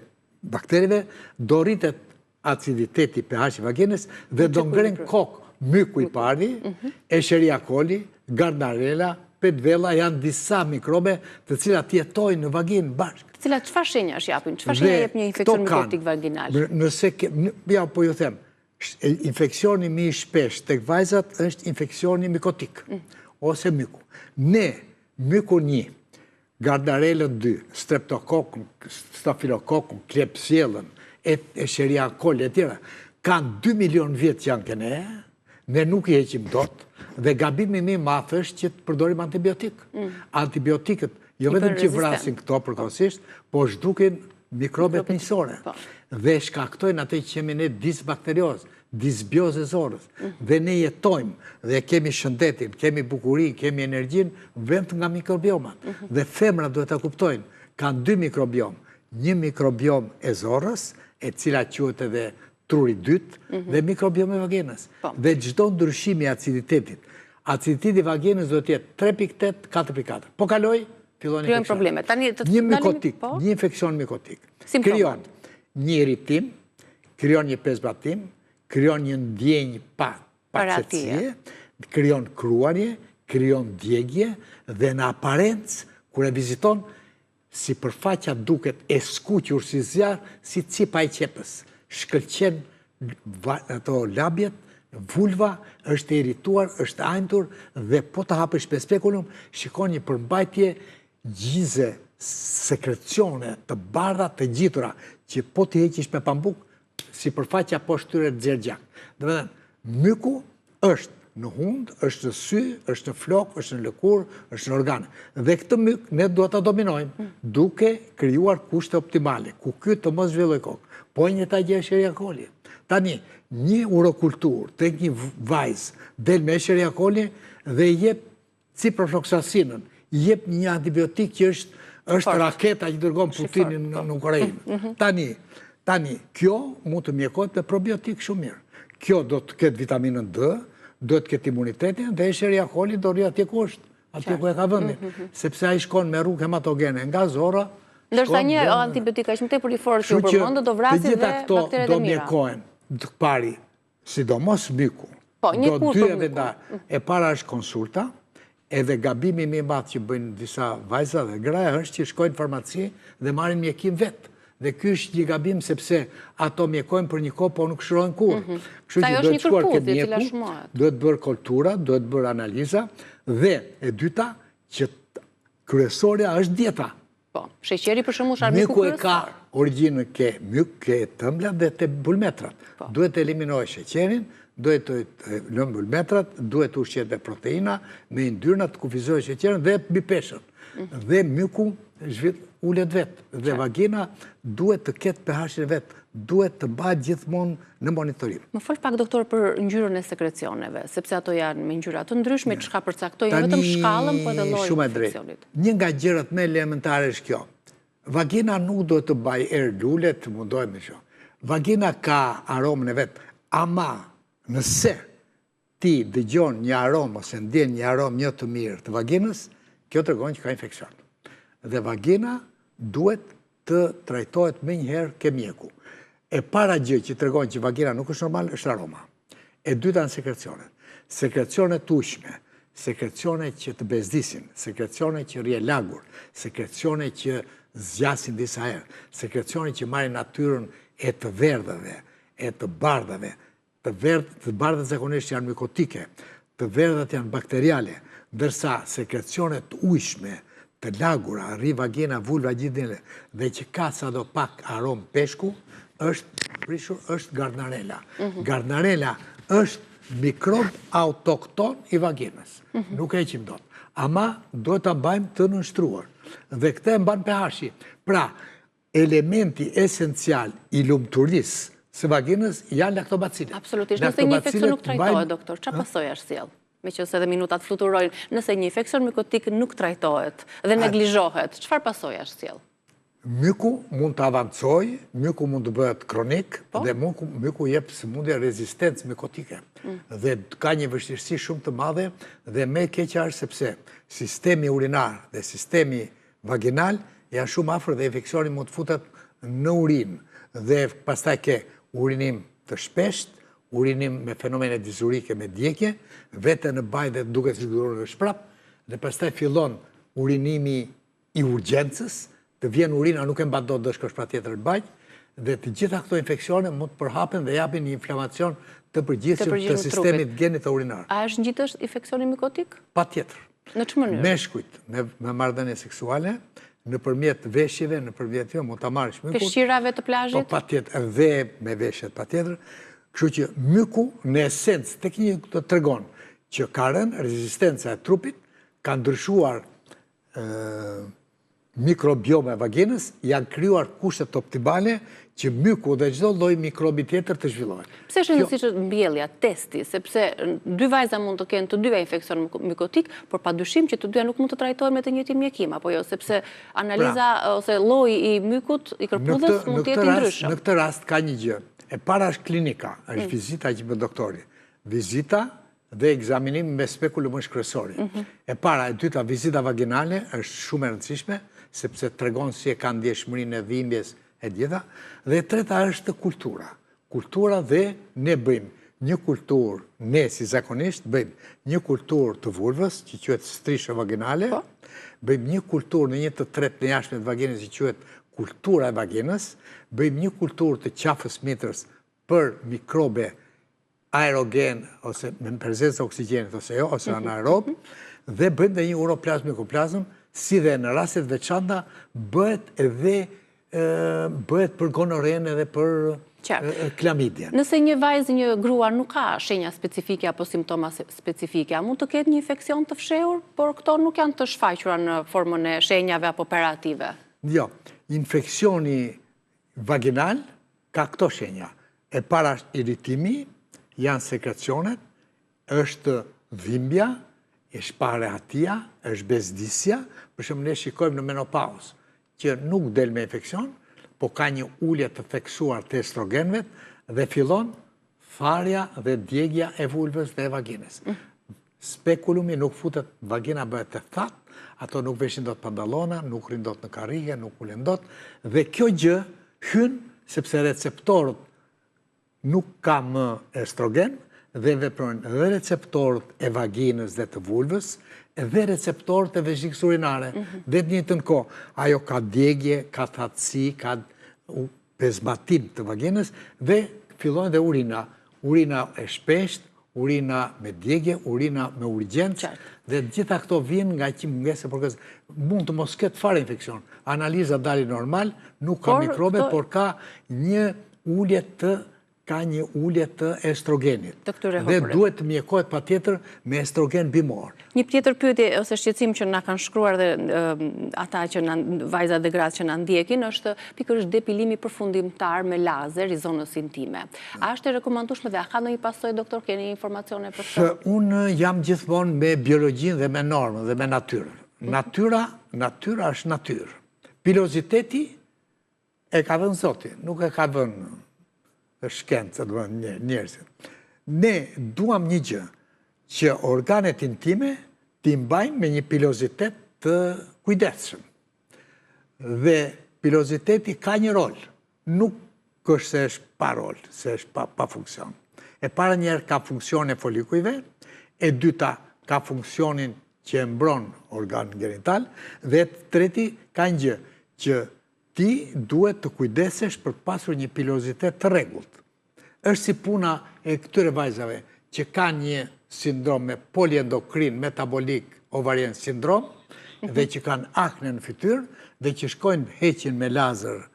baktereve, do rritet aciditeti pH i vaginës dhe do ngrenë kokë myku i pari, mhm. Escherichia coli, Gardnerella, Pedvella janë disa mikrobe të cilat jetojnë në vaginë bashkë. Të cilat çfarë shenjash japin? Çfarë shenja jep një infeksion mykotik vaginal? Nëse, ja, po ju them, infeksioni më i shpeshtë tek vajzat është infeksioni mykotik, mm. ose myku. Ne, myku një, Gardnerellën 2, streptokokun, stafilokokun, klebsiellën, Escherichia coli e tjera, kanë 2 milion vjet që janë ke ne, ne nuk i heqim dot, dhe gabimi më i madh është që të përdorim antibiotik. Mm. Antibiotikët, jo vetëm që vrasin këto përkohësisht, po zhdukin mikrobet miqësore. Po. Dhe shkaktojnë atë që themi ne disbakteriozë, disbiozë e zorrës. Mm. Dhe ne jetojmë dhe kemi shëndetin, kemi bukurinë, kemi energjinë, vetëm nga mikrobiomat. Mhm. Dhe femrat duhet ta kuptojnë, kanë dy mikrobiom. Një mikrobiom e zorrës, e cila quhet edhe truri i dytë, mhm. dhe mikrobiom e vaginës. Po. Dhe çdo ndryshim i aciditetit, aciditeti i vaginës duhet të jetë 3.8, 4.4. Po kaloi, fillon infeksion. probleme. Tani të një mykotik, po? një infeksion mykotik. Krijon një irritim, krijon një pezmatim, krijon një ndjenjë pa paqetësie, krijon kruarje, krijon djegie dhe në aparencë kur e viziton Sipërfaqja duket e skuqur si zjarr, si cipa e qepës. Shkëlqen ato labjet, Vulva është e irrituar, është e ënjtur dhe po të hapësh me spekulum, shikon një përmbajtje gjize, sekrecione të bardha të ngjitura, që po t'i heqish me pambuk, sipërfaqja poshtë tyre nxjerr gjak. Domethënë, myku është në hundë, është në sy, është në flokë, është në lëkurë, është në organe. Dhe këtë myk ne duhet ta dominojmë, mm. duke krijuar kushte optimale, ku ky të mos zhvillojë kokë. Po e njëjta gjë Escherichia coli. Tani, një urokulturë, tek një vajzë, del me Escherichia coli dhe i jep ciprofloksacinën, i jep një antibiotik që është është raketa që dërgon Putinin në, në Ukrainë. Mm -hmm. Tani, tani, kjo mund të mjekohet me probiotik shumë mirë. Kjo do të ketë vitaminën D, do të ketë imunitetin dhe Escherichia coli do rri atje ku është, atje ku e ka vendin, mm -hmm. sepse ai shkon me rrugë hematogene nga zorra, Ndërsa një antibiotik aq më tepër i fortë që u përmend do vrasë dhe bakteret e mira. Të gjitha këto do mjekohen, të pari, sidomos myku. Po, një kurë për mykun. E para është konsulta, edhe gabimi më i madh që bëjnë disa vajza dhe gra është që shkojnë në farmaci dhe marrin mjekim vetë. Dhe ky është një gabim sepse ato mjekojnë për një kohë, po nuk shërohen kurrë. Mhm. Kështu që duhet shkuar ke mjeku, duhet bërë kultura, duhet bërë analiza dhe e dyta që kryesorja është dieta. Po, sheqeri për shembull është armiku kryesor. Myku e ka origjinën ke myk, ke tëmblat dhe te bulmetrat. Po. Duhet të eliminojë sheqerin, duhet të lëmë bulmetrat, duhet të ushqehet me proteina, me yndyrna të kufizojë sheqerin dhe mbipeshën. Mhm. Dhe myku zhvit ulet vetë. Dhe vagina duhet të ketë pH-in e vet, duhet të mbahet gjithmonë në monitorim. Më fol pak doktor për ngjyrën e sekrecioneve, sepse ato janë me ngjyra të ndryshme, çka përcaktojnë jo vetëm shkallën, po edhe llojin e infeksionit. Një nga gjërat më elementare është kjo. Vagina nuk duhet të mbajë erë lule, të mundohemi shumë. Vagina ka aromën e vet, ama nëse ti dëgjon një aromë ose ndjen një aromë jo të mirë të vaginës, kjo tregon që ka infeksion. Dhe vagina duhet të trajtohet menjëherë ke mjeku. E para gjë që tregon që vagina nuk është normal është aroma. E dyta janë sekrecionet. Sekrecione të ujshme, sekrecione që të bezdisin, sekrecione që rri e lagur, sekrecione që zgjasin disa herë, sekrecione që marrin natyrën e të verdhëve, e të bardhave, Të verdhë, të bardhat zakonisht janë mykotike, të verdhat janë bakteriale, ndërsa sekrecione të ujshme, të lagura, rri vagina, vulva gjithë dhe që ka sado pak aromë peshku, është prishur, është gardnerella. Mhm. Gardnerella është mikrob autokton i vaginës. Mhm. Nuk e heqim dot. Ama duhet ta mbajmë të nënshtruar. Dhe këtë e mban pH-i. Pra, Elementi esencial i lumturisë së vaginës janë laktobacilet. Absolutisht. Nëse një infeksion nuk trajtohet, doktor, ça pasojash sjell? Meqenëse edhe minutat fluturojnë, nëse një infeksion mykotik nuk trajtohet dhe neglizhohet, çfarë pasojash sjell? Myku mund të avancojë, myku mund të bëhet kronik po. dhe myku, myku jep sëmundje rezistencë mykotike. Mm. Dhe ka një vështirësi shumë të madhe dhe më e keqja është sepse sistemi urinar dhe sistemi vaginal janë shumë afër dhe infeksioni mund të futet në urinë dhe pastaj ke urinim të shpeshtë, urinim me fenomene dizurike me djegie, vete në banjë dhe duket sikur është prap, dhe pastaj fillon urinimi i urgjencës, të vjen urina nuk e mban dot do shkosh patjetër në banjë, dhe të gjitha këto infeksione mund të përhapen dhe japin një inflamacion të përgjithshëm të sistemit genitourinar. A është ngjitës infeksioni mykotik? Patjetër. Në ç'mënyrë? Meshkujt me, me marrëdhënie seksuale, nëpërmjet veshjeve, nëpërmjet jo, mund ta marrësh mykun. Peshqirave të plazhit? Po patjetër, dhe me veshjet patjetër. Kështu që myku në esencë tek një të tregon që ka rënë rezistenca e trupit, ka ndryshuar mikrobioma e vaginës, janë krijuar kushtet optimale që myku dhe çdo lloj mikrobi tjetër të zhvillohet. Pse është e rëndësishme mbjellja, testi, sepse dy vajza mund të kenë të dyja infeksion mykotik, por padyshim që të dyja nuk mund të trajtohen me të njëjtin mjekim, apo jo, sepse analiza pra, ose lloji i mykut i kërpudhës mund të jetë i ndryshëm. Në këtë rast ka një gjë. E para është klinika, është mm. vizita që bën doktori. Vizita dhe ekzaminimi me spekulum është kryesori. Mhm. E para, e dyta, vizita vaginale është shumë e rëndësishme, sepse tregon si e ka ndjeshmërinë e dhimbjes e gjitha. Dhe e treta është kultura. Kultura dhe ne bëjmë një kulturë, ne si zakonisht bëjmë një kulturë të vulvës, që quhet strisho vaginale, po. bëjmë një kulturë në një të tretë të jashtme të vaginës, që quhet kultura e vaginës, bëjmë një kulturë të qafës mitrës për mikrobe. Aerogen ose me prezencë të oksigjenit ose jo, ose mhm. anaerob, dhe bëjmë dhe një uroplazmë mikoplazmë, si dhe në raste të veçanta bëhet edhe bëhet për gonorenë edhe për klamidien. Nëse një vajzë, një grua nuk ka shenja specifike apo simptoma specifike, a mund të ketë një infeksion të fshehur, por këto nuk janë të shfaqura në formën e shenjave apo operative? Jo, infeksioni vaginal ka këto shenja. E para është irritimi, janë sekrecionet, është dhimbja, është parehatia, është bezdisja, për shembull ne shikojmë në menopauzë, që nuk del me infeksion, po ka një ulje të theksuar të estrogenëve dhe fillon tharja dhe djegia e vulvës dhe e vaginës. Mm. Spekulumi nuk futet, vagina bëhet e thatë, ato nuk veshin dot pantallona, nuk rrinë dot në karrige, nuk ulen dot, dhe kjo gjë hyn sepse receptorët nuk ka më estrogen dhe veprojnë dhe receptorët e vaginës dhe të vulvës dhe receptorët e veshikës urinare. Mhm. Dhe të njëjtën kohë, ajo ka djegie, ka thatësi, ka pezmatim të vaginës dhe fillon dhe urina. Urina e shpeshtë, urina me djegie, urina me urgjencë, dhe të gjitha këto vijnë nga që mungesë e përkëz. Mund të mos ketë fare infeksion. Analiza dalin normal, nuk ka mikrobe, por ka një ulje të ka një ulje të estrogenit. Dhe duhet të mjekohet patjetër me estrogen bimor. Një tjetër pyetje ose shqetësim që na kanë shkruar dhe ata që na vajzat dhe gratë që na ndjekin është pikërisht depilimi përfundimtar me lazer i zonës intime. A është e rekomandueshme dhe a ka ndonjë pasojë doktor, keni informacione për këtë? Unë jam gjithmonë me biologjinë dhe me normën dhe me natyrën. Natyra, natyra është natyrë. Piloziteti e ka vënë Zoti, nuk e ka vënë shkenca, domethënë njerëzit. Ne duam një gjë, që organet intime t'i mbajmë me një pilozitet të kujdesshëm. Dhe piloziteti ka një rol, Nuk është se është pa rol, se është pa, pa funksion. E para njëherë ka funksionin e folikujve, e dyta ka funksionin që e mbron organin genital, dhe e treti ka një gjë që ti duhet të kujdesesh për të pasur një pilozitet të rregullt. Është si puna e këtyre vajzave që kanë një sindrom me poliendokrin metabolik ovarian sindrom dhe që kanë akne në fytyrë dhe që shkojnë heqin me lazer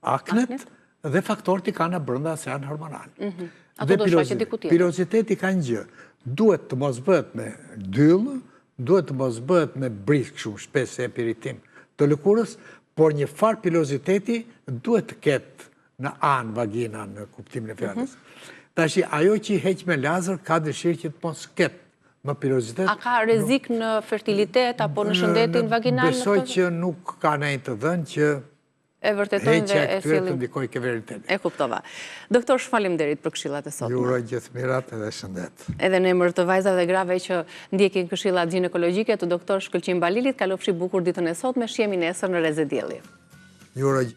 aknet dhe faktorët i kanë brenda se janë hormonal. Mhm. Ato do shfaqen diku tjetër. Piloziteti ka një gjë. Duhet të mos bëhet me dyll, duhet të mos bëhet me brisk shumë shpesh se jep irritim të lëkurës, por një farë piloziteti duhet të ketë në anë vagina në kuptimin e fjalës. Mhm. Tashi, ajo që i heq me lazer ka dëshirë që të mos ketë më pilozitet. A ka rrezik në fertilitet apo në shëndetin vaginal? Besoj që nuk ka ndonjë të dhënë që e vërtetojnë dhe e sjellin. Të ndikojë ke fertiliteti. E kuptova. Doktor, shumë faleminderit për këshillat e sotme. Ju uroj gjithë mirat edhe shëndet. Edhe në emër të vajzave dhe grave që ndjekin këshillat gjinekologjike të doktor Shkëlqim Balilit, kalofshi bukur ditën e sotme, shihemi nesër në Rreze Dielli. Ju uroj.